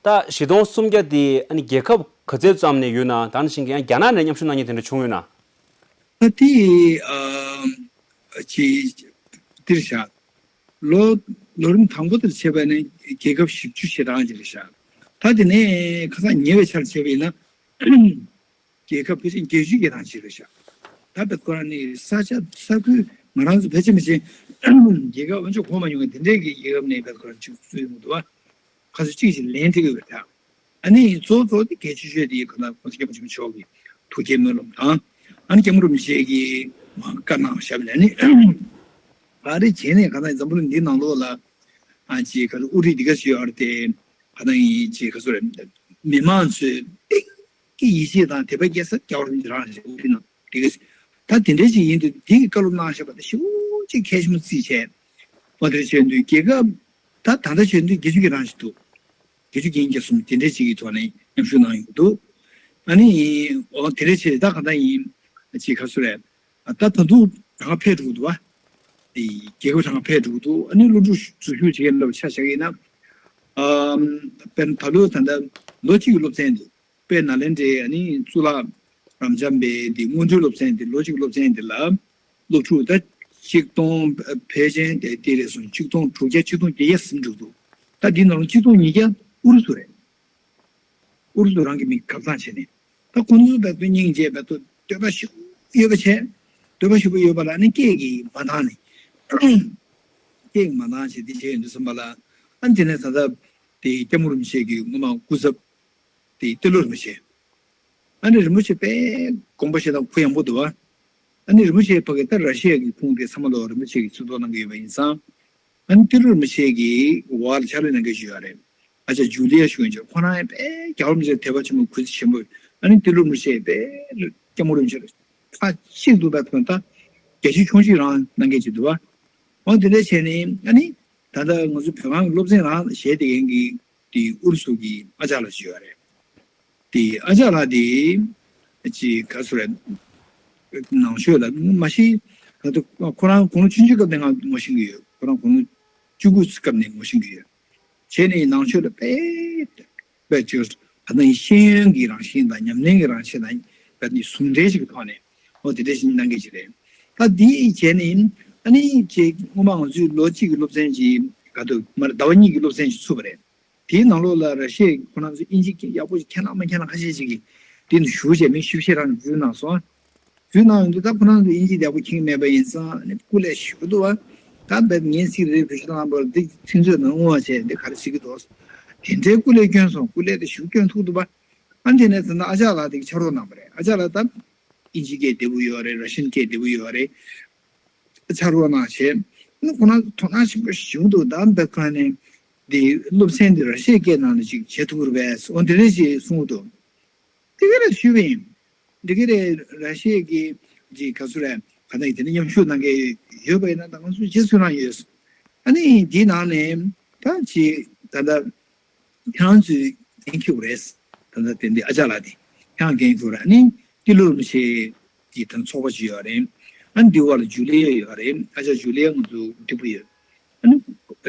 ད་བཞི་སྟོང་སུམ་བརྒྱ་དེ་ཨ་ནི་རྒྱལ་ཁབ་ག་ཚོད་ཙམ་ནས་ཡོད་ན། ད་ནང་བཞིན་ཡང་རྒྱ་ནག་ནས་མཉམ་ཞུགས་གནང་མཁན་དེ་འདྲ་བྱུང་ཡོད་ན། ད་དེ་ཨ་ཅིག་འདིར་བཞག་ལོ་ལོ་རིམ་དང་པོ་དེར་བྱས་པ་ནི་རྒྱལ་ཁབ་བཞི་བཅུ་ཞེ་གྲངས་ཅིག་རེད་ཤག་ད་དེ་ནས་ཁ་སང་ཉེ་བའི་ཆར་བྱས་པ་ཡིན་ན། རྒྱལ་ཁབ་ཕལ་ཆེར་བརྒྱད་ཅུ་གི་གྲངས་ཅིག་རེད་ཤག་ད་བད་ཁོ་རང་ནི་ས་ཆ་ས་ཁུལ་ང་རང་ཚོ་ཕལ་ཆེར་མི་ཆེ་རྒྱལ་ཁབ་ཨ་མཆོག་གོ་མ་མྱོང་བའི་དེ་འདྲའི་གི་རྒྱལ་ཁབ་ནས་བད་ཁོ་རང་ཅིག་བཙུགས་ཡོང་འདུག་བ། ཁ་སང་གཅིག་ཅིག་ལན་སྤྲད་ཀྱི་ཡོད་པ་རེད། ཨ་ནི་གཙོ་བོ་གཙོ་བོ་དེ་གལ་ཆེ་ཤོས་དེ་ཁོ་ན་༸གོང་ས་༸སྐྱབས་མགོན་ཆེན་པོ་མཆོག་གི་ཐུགས་བསྐྱེད་སྨོན་ལམ་དང་། ཨ་ནི་སྐྱབས་མགོན་རིན་པོ་ཆེ་གིས་མ་བཀའ་གནང་བཞག་པ་ལ་ནི། ཨ་རེ་བྱས་ནས་ག་ན་འཛམ་བུ་གླིང་འདི་ནང་ལོགས་ལ་ཨ་ཅིག་ག་ཚོད་དབུ་ཁྲིད་འདི་ག་ཞིག་ཡོད་རེད་དེ། ག་ན་ཡིན་ཅིག་ག་ཚོད་རེད། མི་མང་ཚོས་ཏིག་གི་ཡིད་ཆེས་དང་དད་པ་སྐྱེ་ས་རྒྱལ་བ་རིན་པོ་ཆེ་རང་རེད། དབུ་ཁྲིད་ནང་འདི་ག་ད་དེ་འདྲའི་ཅིག་ཡིན་དུས་འདི་གི་བཀའ་སློབ་གནང་བཞག་པ་དེ་ཞེ་པོ་ཅིག་གལ་ཆེན་པོ་བརྩིས་བྱས། འོ་དེ་བྱས་དུས་རྒྱལ་ཁབ་ད་ད་ལྟ་བྱས་དུས་བརྒྱད་ཅུ་གི་གྲངས་ཤིག་འདུག་བརྒྱད་ཅུ་གྱ་གཉིས་གྱ་གསུམ་དེ་འདྲའི་ཅིག་གི་ཐོག་ནས་མཉམ་ཞུགས་གནང་ཡོང་གི་འདུག་ཨ་ནི། འོ་དེ་འདྲའི་བྱས་ད་ག་ད་ཡིན་ཅིག་ག་ཚོད་རེད། ད་ད་དུང་གྲངས་ཀ་འཕེལ་འགྲོ་གི་འདུག་བ། དེ་རྒྱལ་ཁབ་གྲངས་ཀ་འཕེལ་འགྲོ་གི་འདུག་ཨ་ནི་སློབ་ཕྲུག་འཛུལ་ཞུགས་བྱེད་མཁན་འདྲ་པོ་ཆ་བཞག་ཡིན་ན། ཨམ། དཔེར་ན་ད་ལོ་ད་ལྟ་ལོ་གཅིག་གི་སློབ་ཚན་འདི། དཔེར་ན་ནཱ་ལེནྡྲའི་ཨ་ནི་གཙུག་ལག་རབ་འབྱམས་པའི་འདི་སྔོན་འགྲོའི་སློབ་ཚན་འདི། ལོ་གཅིག་སློབ་ཚན་འདི་ལ་སློབ་ཕྲུག་ད་ཆིག་སྟོང་ཕལ་ཆེར་དེ་དེ་རེད་སོང་། ཆིག་སྟོང་དྲུག་བརྒྱ་ཆིག་སྟོང་བརྒྱད་བརྒྱ་ཟིན་འགྲོ་འདུག་ད་འདི་ནང་ལ་ཆིག་སྟོང་ཉིས་བརྒྱ་ཨུ་རུ་སུ་རེད། ཨུ་རུ་སུ་རང་གི་མིང་གབ་གསང་བྱས་ནས། ད་ཁོང་ཚོ་བས་ཏོ་སྙིང་རྗེ་བས་ཏོ་འདོད་པ་ཞིག་ཡོད་པ་བྱས། འདོད་པ་ཞིག་པོ་ཡོད་པ་ལ་ནི་སྐད་ཀྱིས་མ་འདང་ནས། སྐད་ཀྱིས་མ་འདང་བྱས་དེ་བྱས་ཡོང་དུས་ཙམ་པ་ལ། ཨ་ནི་དེ་ནས་ད་ལྟ་དེ་སྐྱབས་མགོན་རིན་པོ་ཆེ་གི་སྔོན་མ་སྐུ་ཚབ་དེ་ཏི་ལོ་རིན་པོ་ཆེ། ཨ་ནི་རིན་པོ་ཆེ་དཔེ་དགོངས་པ་བཞེས་སྟངས་གུ་ཡངས་པོ་འདུག་བ། ཨ་ནི་རིན་པོ་ཆེ་ཕ་གི་ད་ར་ཤི་ཡ་གི་ཁུངས་དེ་ཚང་མ་ལོ་རིན་པོ་ཆེ་གིས་གཙུག་ཐོག་གནང་གི་ཡོད་པ་ཡིན་ཙང་། ཨ་ནི་ཏི་ལོ་རིན་པོ་ཆེ་གི་འོག་ལ་ཕྱག་ལས་གནང་མཁན་ཞིག་ཡོད་རེད། ཨ་ཅག་ཇུ་ལི་ཡ་ཞུ་མཁན་ཅིག་ཁོ་རང་ཡང་དཔེ་རྒྱལ་བ་རིན་པོ་ཆེ་དད་པ་ཆེན་པོ་གུས་བརྩི་ཆེན་པོ། ཨ་ནི་ཏི་ལོ་རིན་པོ་ཆེ་དཔེ་སྐྱབས་མགོན་རིན་པོ་ཆེ་ལ་མཐའ་གཅིག་ཏུ་དཔེ་ཐོན། ད་བརྒྱ་ཆ་ཁྱོན་ཅིག་རང་གནང་མཁན་ཅིག་འདུག་བ། འོ་དེ་འདྲ་བྱས་ནས་ཨ་ནི་ད་ལྟ་ང་ཚོ་བོད་ཁང་གི་སློབ་ཚན་རང་བཞེས་བསྡད་མཁན་གྱི་དེ་ཨུ་རུ་སུ་གི་ཨ་ཅག་ལགས་ཅིག་ཡོད་རེད། དེ་ཨ་ཅག་ལགས་དེ་ཅིག་ག་ཚོད་རེད། ནང་ཆོས་ལ་མ་གཞི་ད་ལྟ་ཁོ་རང་དགུང་ལོ་ཆུང་ཆུང་སྐབས་ནས་ང་ངོ་ཤེས་ཀྱི་ཡོད། ཁོ་རང་དགུང་ལོ་བཅུ་དགུ་སྐབས་ནས་ངོ་ཤེས་ཀྱི་ཡོད། བྱས་ནས་ནང་ཆོས་ལ་དཔེ་དཔེ་ཅིག་ད་ལྟ་ཤེས་ཡོན་གྱི་རང་བཞིན་དང་ཉམས་ལེན་གྱི་རང་བཞིན་དང་། ད་ནི་ཟུང་འབྲེལ་ཞིག་གི་ཐོག་ནས་འོ་དེ་འདྲ་ཞིག་གནང་མཁན་ཅིག་རེད། ད་འདི་བྱས་ནས་ཨ་ནི་ཅིག་སྔོན་མ་ང་ཚོའི་ལོ་གཅིག་གི་སློབ་ཚན་ཅིག་ག་དུས་མར་ཟླ་བ་གཉིས་ཀྱི་སློབ་ཚན་ཞིག་ཚུགས་པ་རེད། དེའི་ནང་ལོགས་ལ་ར་ཤི་ཡའི་ཁོ་རང་ཚོ་དབྱིན་ཇི་ཡག་པོ་ཞིག་མཁྱེན་ན་མ་མཁྱེན་ན་ཁ་ཤས་ཤིག་གིས་དེ་ནི་ཞུ་བྱས་མི་ཞུ་བྱས་རང་འཛུལ་གནང་སོང་། འཛུལ་གནང་ཡོང་དུས་ད་ཁོ་རང་ཚོ་དབྱིན་ཇི་ཡག་པོ་མཁྱེན་མེད་པ་ཡིན་ཙང་ནི་སྐུ་ལས་ཞུ་འདུག་བ། ད་བས་ངས་ཚིག་རེ་བེད་སྤྱོད་གནང་བར་འདི་ཚིག་མཛོད་ནང་བསྔོ་བ་བྱས་འདི་ག་རེ་ཟེར་གི་འདུག་དེ་འདྲའི་སྐུ་ལས་བསྐྱོན་སོང་། སྐུ་ལས་དེ་ཞུ་བསྐྱོན་ཐུབ་འདུག་བ། ཨ་དེ་ནས་ད་ལྟ་ཨ་ཅག་ལགས་དེ་གི་ཕྱག་རོགས་གནང་བ་རེད། ཨ་ཅག་ལགས་ད་དབྱིན་ཇི་སྐད་བདེ་པོ་ཡོད་རེད། ར་ཤན་སྐད་བདེ་པོ་ཡོད་རེད། ཕྱག་རོགས་གནང་བྱས། ཨ་ནི་ཁོ་རང་ཚོ་དོ་སྣང་ཆེན་པོ་ཞིག་འདུག་ད་བས་ཁོ་རང་ནས་འདི་སློབ་ཚན་འདི་ར་ཤི་ཡའི་སྐད་ནང་ལ་ཅིག་བྱེད་ཐུབ་ཀྱི་རེད་པས། འོ་འདི་འདྲ་ཞིག་གསུངས་འདུག་དེ་ག་རེ་ཞུས་པ་ཡིན། འདི་ག་རེ་ར་ཤི་ཡའི་གི་ཅིག་ག་ཚོད་རེད། ག་ནས་དེ་ནས་མཉམ་ཞུགས་གནང་མཁན་ཡོད་པ་ཡིན་ན་ད་ང་ཚོ་རྗེས་སུ་རང་ཡོད། ཨ་ནི་འདིའི་ནང་ནས་ད་ཅིག་ད་ལྟ་ཁྱེད་རང་ཚོས་འགན་འཁྱེར་དགོས་རེད། ད་ལྟ་དེ་འདི་ཨ་ཅག་ལགས་དེ་ཁྱེད་རང་འགན་འཁྱེར་དགོས་རེད། ཨ་ནི་ཏི་ལོ་རིན་པོ་ཆེ་གི་ད་ཚོགས་པ་ཅིག་ཡོད་རེད། ཨ་ནི་འདི་བར་ལ་ཇུ་ལི་ཡ་ཡོད་རེད། ཨ་ཅག་ཇུ་ལི་ཡ་ང་ཚོ་འགྲིག་པོ་ཡོད། ཨ་ནི་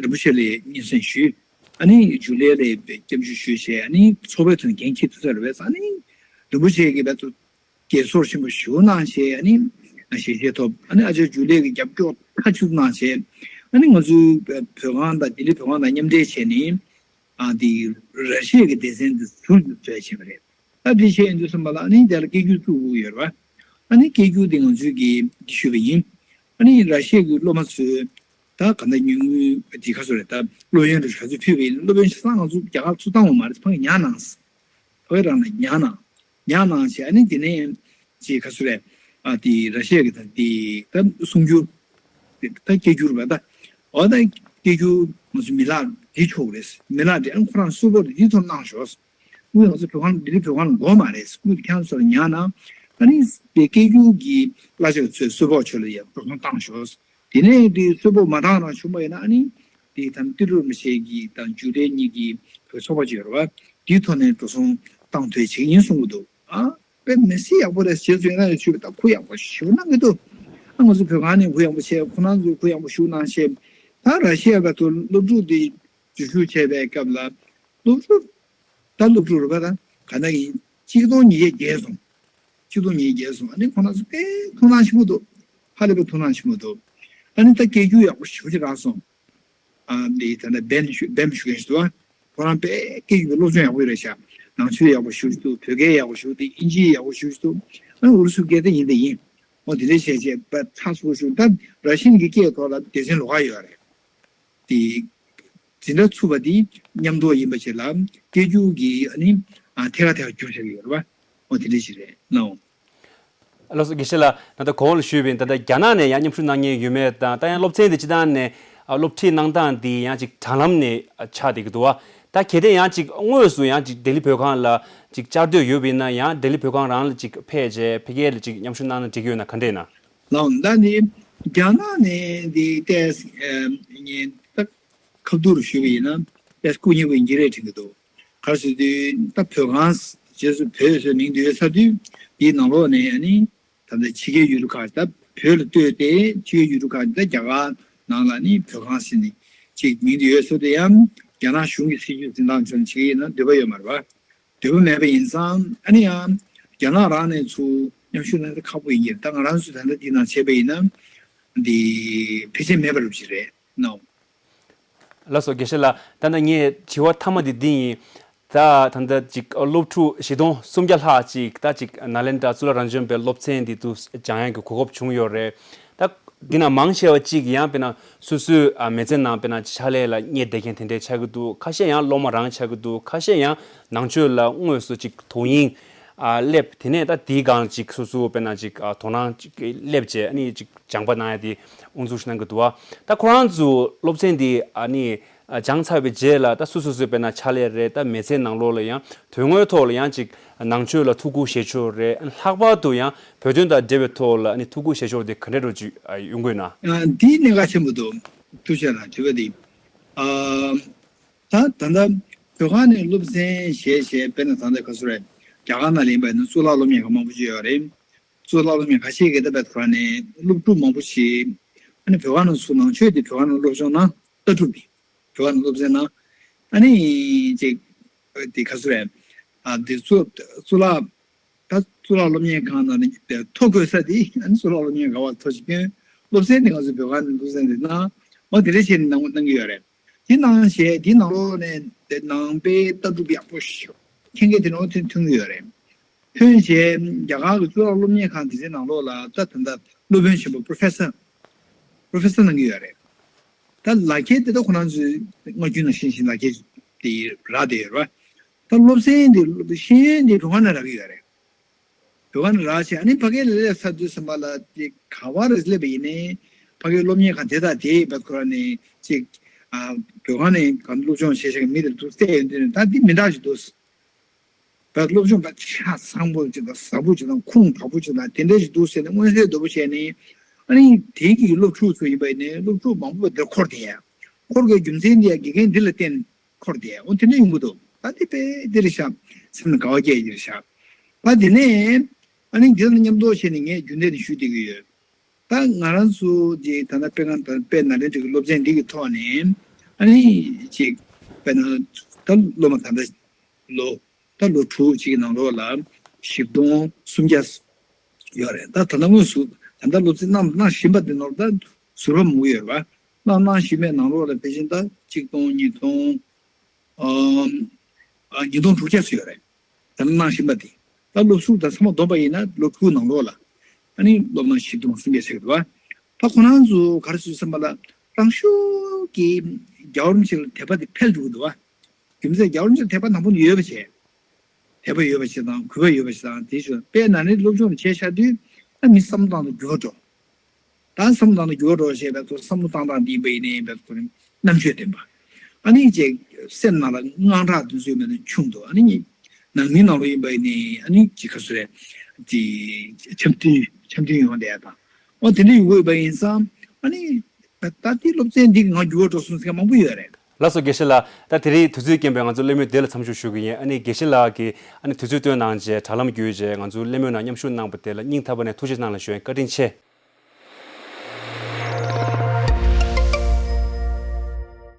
རིན་པོ་ཆེ་ལ་སྙན་སེང་ཞུས། ཨ་ནི་ཇུ་ལི་ཡ་ལ་སྐྱབས་འཇུག་ཞུས་བྱས། ཨ་ནི་ཚོགས་པའི་ཐོག་ནས་འགན་འཁྱེར་ཐུབ་ས་རེད་པས། ཨ་ནི་རིན་པོ་ཆེ་གིས་བས་ཚོ་དགྱེས་ཚོར་ཆེན་པོ་ཞིག་གནང་བྱས། ཨ་ནི་ཞལ་བཞེས་ཐོབ། ཨ་ནི་ཨ་ཅག་ཇུ་ལི་ཡ་གི་རྒྱབ་སྐྱོར་མཐའ་གཅིག་གནང་བྱས། ཨ་ནི་ང་ཚོའི་བོད་ཁང་དང་ལྡི་ལི་བོད་ཁང་དང་མཉམ་འབྲེལ་བྱས་ནས། ཨ་འདི་ར་ཤི་ཡ་གི་སྡེ་ཚན་འདི་ཟུར་དུ་བཙལ་བྱས་པ་རེད། ཨ་འདི་བྱས་ཡོང་དུས་ཙམ་པ་ལ་ཨ་ནི་དེ་ལ་སྐད་སྒྱུར་བཙུགས་དགོས་ཡོད་རེད་པ། ཨ་ནི་སྐད་སྒྱུར་དེ་ང་ཚོས་ཀྱིས་ཞུས་པ་ཡིན། ཨ་ནི་ར་ཤི་ཡ་གི་སློབ་མ་ཚོས་ ད་ག་འདྲ་ཉུང་ངུ་དེ་ག་ཚོད་རེད། ད་སློབ་ཡོན་རེ་ག་ཚོད་ཕུལ་བའི་སློབ་ཡོན་ཆ་ཚང་ང་ཚོ་རྒྱ་གར་ཚུར་བཏང་བ་མ་རེད། ཕ་གི་ཉར་གནང་། ཕ་གི་རང་ལ་ཉར་གནང་། ཉར་གནང་བྱས་ཨ་ནི་དེ་ནས་ཅིག་ག་ཚོད་རེད། ཨ་དེ་ར་ཤི་ཡ་གི་ད་དེ་ད་གསུང་སྒྱུར། ད་སྐད་སྒྱུར་བ་ད། འོ་ད་སྐད་སྒྱུར་ང་ཚོ་མི་ལག་འདི་ཆོག་རེད། མི་ལག་འདི་ཨ་ཁོ་རང་གསོལ་ཕོགས་རེ་འདི་ཐོག་གནང་ཤོག། དངུལ་ང་ཚོ་བོད་ཁང་ལྡི་ལི་བོད་ཁང་ལ་དགོས་མ་རེད། དངུལ་ཁྱེད་རང་ཚོ་ལ་ཉར་ན། ཨ་ནི་དེ་སྐད་སྒྱུར་གྱི་གླ་ཆ་ཚོའི་གསོལ་ཕོགས་ཆོག་ལ་ཡ་འགྲོ་སོང་བཏང་ཤོག། དེ་ནས་དེ་གསོལ་ཕོགས་མ་བཏང་རང་བྱུང་བ་ཡིན་ན་ཨ་ནི་དེ་ད་ཏི་རུ་རིན་པོ་ཆེ་གི་དང་འཇུ་འབྲས་གཉིས་ཀྱི་བོད་ཚོགས་པ་ཅིག་ཡོད་རེད་བ། དེའི་ཐོག་ནས་འགྲོ་སོང་བཏང་ཐུབ་བྱེད་ཀྱི་ཡིན་གསུང་གི་འདུག་ཨ། དཔེ་མི་སྲིད་ཡག་པོ་རེད། རྗེས་སུ་ཡིན་ན་ཡང་ཞུས་པ་ད་ཁུ་ཡག་པོ་ཞུ་གནང་གི་འདུག་ཨ་ང་ཚོ་བོད་ཁང་ནས་ཁུ་ཡག་པོ་བྱས། ཁོ་རང་ཚོས་ཁུ་ཡག་པོ་ཞུ་གནང་བྱས། ད་ར་ཤི་ཡ་ག་ཚོད་སློབ་ཕྲུག་དེ་འཛུལ་ཞུགས་བྱས་པའི་སྐབས་ལ་སློབ་ཕྲུག་ད་སློབ་ཕྲུག་རེད་པ། ད་ག་ན་ཡིན་གཅིག་སྟོང་ཉིས་བརྒྱ་བརྒལ་སོང་། གཅིག་སྟོང་ཉིས་བརྒྱ་བརྒལ་སོང་། ཨ་ནི་ཁོ་རང་ཚོ་དཔེ་ཐུགས་སྣང་ཆེན་པོ་འདུག་ཧ་ལས་པའི་ཐུགས་སྣང་ཆེན་པོ་འདུག་ཨ་ནི་ད་སྐད་སྒྱུར་ཡག་པོ་ཞེ་པོ་ཅིག་རག་སོང་། ཨ་འདི་ད་ལྟ་བེམ་ཞུ་བེམ་ཞུ་མཁན་ཞིག་འདུག་ཨ། ཁོ་རང་དཔེ་སྐད་སྒྱུར་གྱི་སློབ་སྦྱོང་ཡག་པོ་ཡོད་རེད་ཤག་ནང་ཆོས་ཡག་པོ་ཞེ་པོ་ཅིག་འདུག་བོད་སྐད་ཡག་པོ་ཞེ་པོ་ཅིག་འདུག་ཨིན་ཇི་ཡག་པོ་ཞེ་པོ་ཅིག་འདུག་ཨ་ནི་ཨུ་རུ་སུ་སྐད་དེ་ཡིན་དེ་ཡིན། འོ་དེ་འདྲ་བྱས་བྱས་པ་ཚགས་ཚུད་པོ་ཞིག་ད་ར་ཤི་ཡན་གྱི་སྐད་ཐོག་ལ་སྡེ་ཚན་ལོགས་ཀ་ཡོད་རེད། དེ་འཛིན་གྲྭ་ཚུགས་པ་དེ་མཉམ་དུ་ཡིན་པ་བྱས་ལ་སྐད་སྒྱུར་གྱི་ཨ་ནི་ཨ་ཐད་ཀ་ཐད་ཀ་སྒྱུར་བྱ་གི་ཡོད་རེད་པ། འོ་དེ་འདྲ་ཞིག་རེད་ནའོ། ལགས་སོ་དགེ་བཤེས་ལགས། ད་ལྟ་གོང་ལ་ཞུས་པའི་ད་ལྟ་རྒྱ་ནག་ནས་ཡང་མཉམ་ཞུགས་གནང་མཁན་ཡོད་མེད་དང་། ད་ཡང་སློབ་ཚན་དེ་སྤྱི་བཏང་ནས་ཨ་སློབ་ཁྲིད་གནང་སྟངས་དེ་ཡང་ཅིག་དྲ་ལམ་ནས་ཨ་ཆགས་བསྡད་ཀྱི་འདུག་བ། ད་གལ་ཏེ་ཡང་ཅིག་དངོས་སུ་ཡང་ཅིག་ལྡི་ལི་བོད་ཁང་ལ་ཅིག་བཅར་འདོད་ཡོད་པ་ཡིན་ན་ཡང་ལྡི་ལི་བོད་ཁང་རང་ལ་ཅིག་ཕེབས་བྱས་ཕ་གི་ལ་ཅིག་མཉམ་ཞུགས་གནང་ན་འགྲིག་གི་ཡོད་ན་ག་འདྲ་ཡིན་ན། ལགས་འོང་། ད་ནི་རྒྱ་ནག་ནས་འདི་ཏེས་ངས་ད་ཁ་བསྡུར་ཞུས་པ་ཡིན་ན་ཏེས་སྐུ་ཉེ་པོ་ཡིན་གྱི་རེད་དྲན་གྱི་འདུག་ག་རེ་ཟེར་དུས་ད་བོད་ཁང་རྗེས་སུ་བོད་ཟེར་མིང་དེ་ཡོད་ཚར་དུས་འདིའི་ནང་ལོགས་ནས་ཨ་ནི་ད་ལྟ་ཕྱི་རྒྱལ་ཡུལ་གྲུ་ཁག་ད་བོད་ལ་ལྟོས་ཏེ་ཕྱི་རྒྱལ་ཡུལ་གྲུ་ཁག་ད་རྒྱ་གར་ནང་ལ་ནི་བོད་ཁང་ཟེར་ནས་ཅིག་མིང་དེ་ཡོད་ཚར་དུས་ཡང་རྒྱ་ནག་གཞུང་གི་སྲིད་ཇུས་འཛིན་སྟངས་ཆོད་ནས་བྱེད་ཀྱི་ཡིན་ན་འདོད་པ་ཡོད་མ་རེད་པ། འདོད་པ་མེད་པ་ཡིན་ཙང་ཨ་ནི་ཡང་རྒྱ་ནག་རང་ནས་ཚུར་མཉམ་ཞུགས་གནང་ན་ཁག་པོ་ཡིན་གྱི་རེད། ད་ང་རང་ཚོ་ད་ལྟ་འདི་ནང་བྱས་པ་ཡིན་ན་འདི་ཕལ་ཆེར་མེད་པ་རུ་ཅིག་རེད་ནོ། ལགས་སོ་དགེ་བཤེས་ལགས། ད་ལྟ་ངས་དྲི་བ་མཐའ་མ་འདི་འདི་ཡིན། ད་ད་ལྟ་ཅིག་སློབ་ཕྲུག་བཞི་སྟོང་སུམ་བརྒྱ་ལྷག་ཅིག་ད་ཅིག་ནཱ་ལེནྡྲ་གཙུག་ལག་རང་བྱོན་པའི་སློབ་ཚན་འདི་དུ་སྦྱང་ཡག་གི་གོ་སྐབས་བྱུང་ཡོད་རེད། ད་འདི་ན་མང་ཆེ་བ་གཅིག་ཡང་དཔེར་ན་སོ་སོའི་ཨ་མི་ཚེ་ནང་དཔེར་ན་ཕྱག་ལས་ལ་གཉེར་བསྡད་མཁན་དེ་འདྲས་ཆགས་ཀྱི་འདུག་ཁ་ཤས་ཡང་སློབ་མ་རང་ཆགས་ཀྱི་འདུག་ཁ་ཤས་ཡང་ནང་ཆོས་ལ་དངོས་སུ་ཅིག་དོ་དབྱིངས་ཨ་སླེབས། དེ་ནས་ད་དེའི་སྒང་ཅིག་སོ་སོ་དཔེར་ན་ཅིག་ཨ་དོ་སྣང་ཅིག་སླེབས་བྱས་ཨ་ནི་ཅིག་སྦྱངས་པ་གནང་ཡ་དེ་དབུ་འཛུགས་ཤིག་གནང་གི་འདུག་བ། ད་ཁོ་རང་ཚོ་སློབ་ཚན་འདི་ཨ་ནི་ཨ་སྦྱངས་ཚར་བའི་རྗེས་ལ་ད་སོ་སོ་སོའི་དཔེར་ན་ཕྱག་ལས་རེད། ད་མི་ཚེའི་ནང་ལོགས་ལ་ཡང་དོན་དངོས་ཐོག་ལ་ཡང་ཅིག་ནང་ཆོས་ལ་ཐུགས་ཁུར་བཞེས་ཕྱོགས་རེད། ལྷག་པར་དུ་ཡང་བོད་དོན་དང་འབྲེལ་བའི་ཐོག་ལ་ཨ་ནི་ཐུགས་ཁུར་བཞེས་ཕྱོགས་དེ་ག་འདྲ་འདྲ་ཅིག་ཨ་ཡོང་གི་ཡོད་ན། ཨ་འདི་གནད་འགག་ཆེན་པོ་འདུག་ཐུགས་རྗེ་ཆེ་ལ་དྲི་བ་འདི། ཨ་ད་ད་ལྟ་བོད་ཁང་ནས་སློབ་ཚན་བཞེས་བཞེས་དཔེར་ན་ད་ལྟ་ག་ཚོད་རེད། རྒྱ་གར་ནང་ལ་ཡིན་པ་ཡིན་ན་གཙུག་ལག་སློབ་གཉེར་ཁང་མང་པོ་ཅིག་ཡོད་རེད། གཙུག་ལག་སློབ་གཉེར་ཁང་ཁ་ཤས་ཀྱིས་ད་བོད་ཁང་ནས་སློབ་ཕྲུག་མང་པོ་ཞིག་ཨ་ནི་བོད་ཁང་ནང་ཚུར་ནང་ཆོས་དེ་བོད་ཁང་ནང་སློབ་སྦྱོང་གནང་ལྟ་གྲུབ་དེ་བོད་ཁང་ནང་སློབ་ཚན་གནང་། ཨ་ནི་ཅིག་དེ་ག་ཚོད་རེད། ཨ་དེ་གཙུག་གཙུག་ལག་ད་གཙུག་ལག་སློབ་གཉེར་ཁང་ནང་ནས་ཐོ་འགོད་ས་དེ་ཨ་ནི་གཙུག་ལག་སློབ་གཉེར་ཁང་བ་ཐོ་ཞིག་སྐྱོན། སློབ་ཚན་དེ་ང་ཚོའི་བོད་ཁང་ནས་སློབ་ཚན་དེ་གནང་། འོ་དེ་འདྲ་བྱས་ནས་གནང་གནང་གི་ཡོད་རེད། དེ་གནང་བྱས་དེ་ནང་ལོགས་ནས་དེ་ནང་པའི་ལྟ་གྲུབ་ཡག་པོ་ཞིག་མཁྱེན་མཁན་དེ་ནང་ཐོན་ཐོན་གྱི་ཡོད་རེད། ཐོན་བྱས་རྒྱ་གར་གྱི་གཙུག་ལག་སློབ་གཉེར་ཁང་དེ་ཚོའི་ནང་ལོགས་ལ་ད་ད་ལྟ་སློབ་དཔོན་ཆེན་པོ་པོ་རོ་ཕེ་སར་པོ་རོ་ཕེ་སར་གནང་གི་ཡོད་རེད། ད་ལག་ཁྱེར་དེ་ད་ཁོ་རང་ཚོའི་སྔ་རྒྱུན་ནང་བཞིན་བཞིན་ལག་ཁྱེར་དེ་རག་བསྡད་ཡོད་རེད་བ། ད་སློབ་ཚན་དེ་ཤེས་ཡོན་དེ་བོད་ཁང་ནས་རག་གི་ཡོད་རེད། བོད་ཁང་ནས་རག་བྱས་ཨ་ནི་ཕ་གི་ལ་སླེབས་ཚར་དུས་ཙམ་པ་ལ་དེ་ག་བ་རེ་སླེབས་པ་ཡིན་ནའི་ཕ་གིའི་སློབ་གཉེར་ཁང་དེ་དང་དེ་བས་ཁོ་རང་ནས་ཅིག་ཨ་བོད་ཁང་ནས་གང་སློབ་སྦྱོང་བྱེད་བྱེད་མི་དེ་ཚོ་བལྟས་ཡོང་དུས་ནས་ད་འདི་མི་འདྲ་ཞིག་འདུག་བོད་སློབ་སྦྱོང་ད་ཆ་ཚང་པོ་ཅིག་དང་ཟབ་པོ་ཅིག་དང་ཁུངས་དག་པོ་ཅིག་དང་དེ་འདྲ་ཞིག་འདུག་ཟེར་ནས་མངོན་གསལ་དོད་པོ་བྱས་ནས་ཨ་ནི་དེ་གི་སློབ་ཕྲུག་ཚོ་ཡིན་པ་ཡིན་ནའི་སློབ་ཕྲུག་མང་པོ་འདིར་འཁོར་བསྡད་ཡ། འཁོར་དགོས་རྒྱུ་མཚན་འདི་ཡ་དགེ་རྒན་འདི་ལ་བརྟེན་འཁོར་བསྡད་ཡ། འོ་དེ་འདྲ་ཡོང་གི་འདུག་ད་དེ་དཔེ་འདི་རེད་ཤག་སེམས་ལ་དགའ་བ་སྐྱེ་ཡི་རེད་ཤག་ད་དེ་ནས་ཨ་ནི་འདི་ལ་མཉམ་དུ་བྱས་ནས་ངས་རྒྱུན་ལྡན་ནས་ཞུས་བསྡད་ཀྱི་ཡོད། ད་ང་རང་ཚོ་དེ་ད་ལྟ་དཔེ་ཁང་དང་དཔེ་ནཱ་ལེནྡྲ་གི་སློབ་ཚན་འདི་གི་ཐོག་ནས་ཨ་ནི་ཅིག་དཔེར་ན་ད་སློབ་མ་ད་ལྟ་ལོ་ད་ལོ་དྲུག་ཅིག་གི་ནང་ལོགས་ལ་བཞི་སྟོང་སུམ་བརྒྱ་ཡོད་རེད། ད་ད་ལྟ་དངོས་སུ་ད་ལྟ་སློབ་ཚན་གནང་གནང་བཞིན་པ་དེ་ནོར་ད་ཟུར་པ་མང་པོ་ཡོད་རེད་བ། གནང་གནང་བཞིན་པའི་ནང་ལོགས་ལ་ཕལ་ཆེར་ད་གཅིག་སྟོང་ཉིས་སྟོང་ཨ་ཉིས་སྟོང་དྲུག་བརྒྱ་ཙམ་ཡོད་རེད། ད་ལྟ་གནང་བཞིན་པ་དེ། ད་སློབ་ཟུར་དང་ཚང་མ་བསྡོམས་པ་ཡིན་ན་ལོ་དྲུག་ནང་ལོགས་ལ་ཨ་ནི་སློབ་གནང་བཞི་སྟོང་སུམ་བརྒྱ་ཟེར་གི་འདུག་བ། ད་ཁོ་རང་ཚོ་ག་རེ་ཟེར་བསམ་པ་ལ་ དང་ཤོས་ཀྱི་རྒྱལ་བ་རིན་པོ་ཆེ་ལ་དད་པ་དེ་འཕེལ་འགྲོ་གི་འདུག་བ། རྒྱུ་མཚན་རྒྱལ་བ་རིན་པོ་ཆེ་ལ་དད་པ་དང་པོ་ནས་ཡོད་པ་བྱས། དད་པ་ཡོད་པ་ཞིག་དང་གུས་པ་ཡོད་པ་ཞིག་དང་དེ་ཞུ་དཔལ་ནཱ་ལེནྡྲའི་སློབ་སྦྱོང་ལ་བྱས་བཞག་དུས་ད་མི་བསམ་བློ་བཏང་ན་འགྱུར་བ་འགྲོ། ད་བསམ་བློ་བཏང་ན་འགྱུར་བ་འགྲོ་ཞེས་པའི་ཐོག་བསམ་བློ་བཏང་སྟངས་འདི་ཡིན་པ་ཡིན་ནའི་བའི་ཐོག་ནས་རྣམ་དཔྱོད་ལྡན་པ། ཨ་ནི་ཅེས་སེམས་ནང་ལ་དངངས་སྐྲག་དེ་ཚོ་ཡོད་མེད་ནས་ཆུང་དུ་ཨ་ནི་ནང་མིའི་ནང་ལོགས་ཡིན་པ་ཡིན་ནའི་ཨ་ནི་ཅི་ག་སུ་རེད་དེ་འཆམ་མཐུན་འཆམ་མཐུན་ཡོང་བསྡད་དང་། འོ་དེ་འདྲ་ཡོང་གི་ཡོད་པ་ཡིན་ཙང་ཨ་ནི་ད་ལྟ་དེ་སློབ་ཚན་འདི་གི་ང་འགྱུར་བ་འགྲོ་སོང་ཟེར་མཁན་མང་པོ་ཡོད་རེད། ལགས་སོ་དགེ་བཤེས་ལགས། ད་དེ་རིང་དུས་ཚོད་རྐྱེན་པས་ང་ཚོ་གླེང་མོལ་འདི་ལ་མཚམས་འཇོག་ཞུ་གི་ཡིན། ཨ་ནི་དགེ་བཤེས་ལགས་ཀྱིས་ཨ་ནི་དུས་ཚོད་བཏོན་གནང་བྱས་དྲ་ལམ་བརྒྱུད་བྱས་ང་ཚོའི་གླེང་མོལ་ནང་མཉམ་ཞུགས་གནང་པ་དེ་ལ་སྙིང་ཐག་པ་ནས་ཐུགས་རྗེ་གནང་ལ་ཞུ་ཡིན། བཀའ་དྲིན་ཆེ།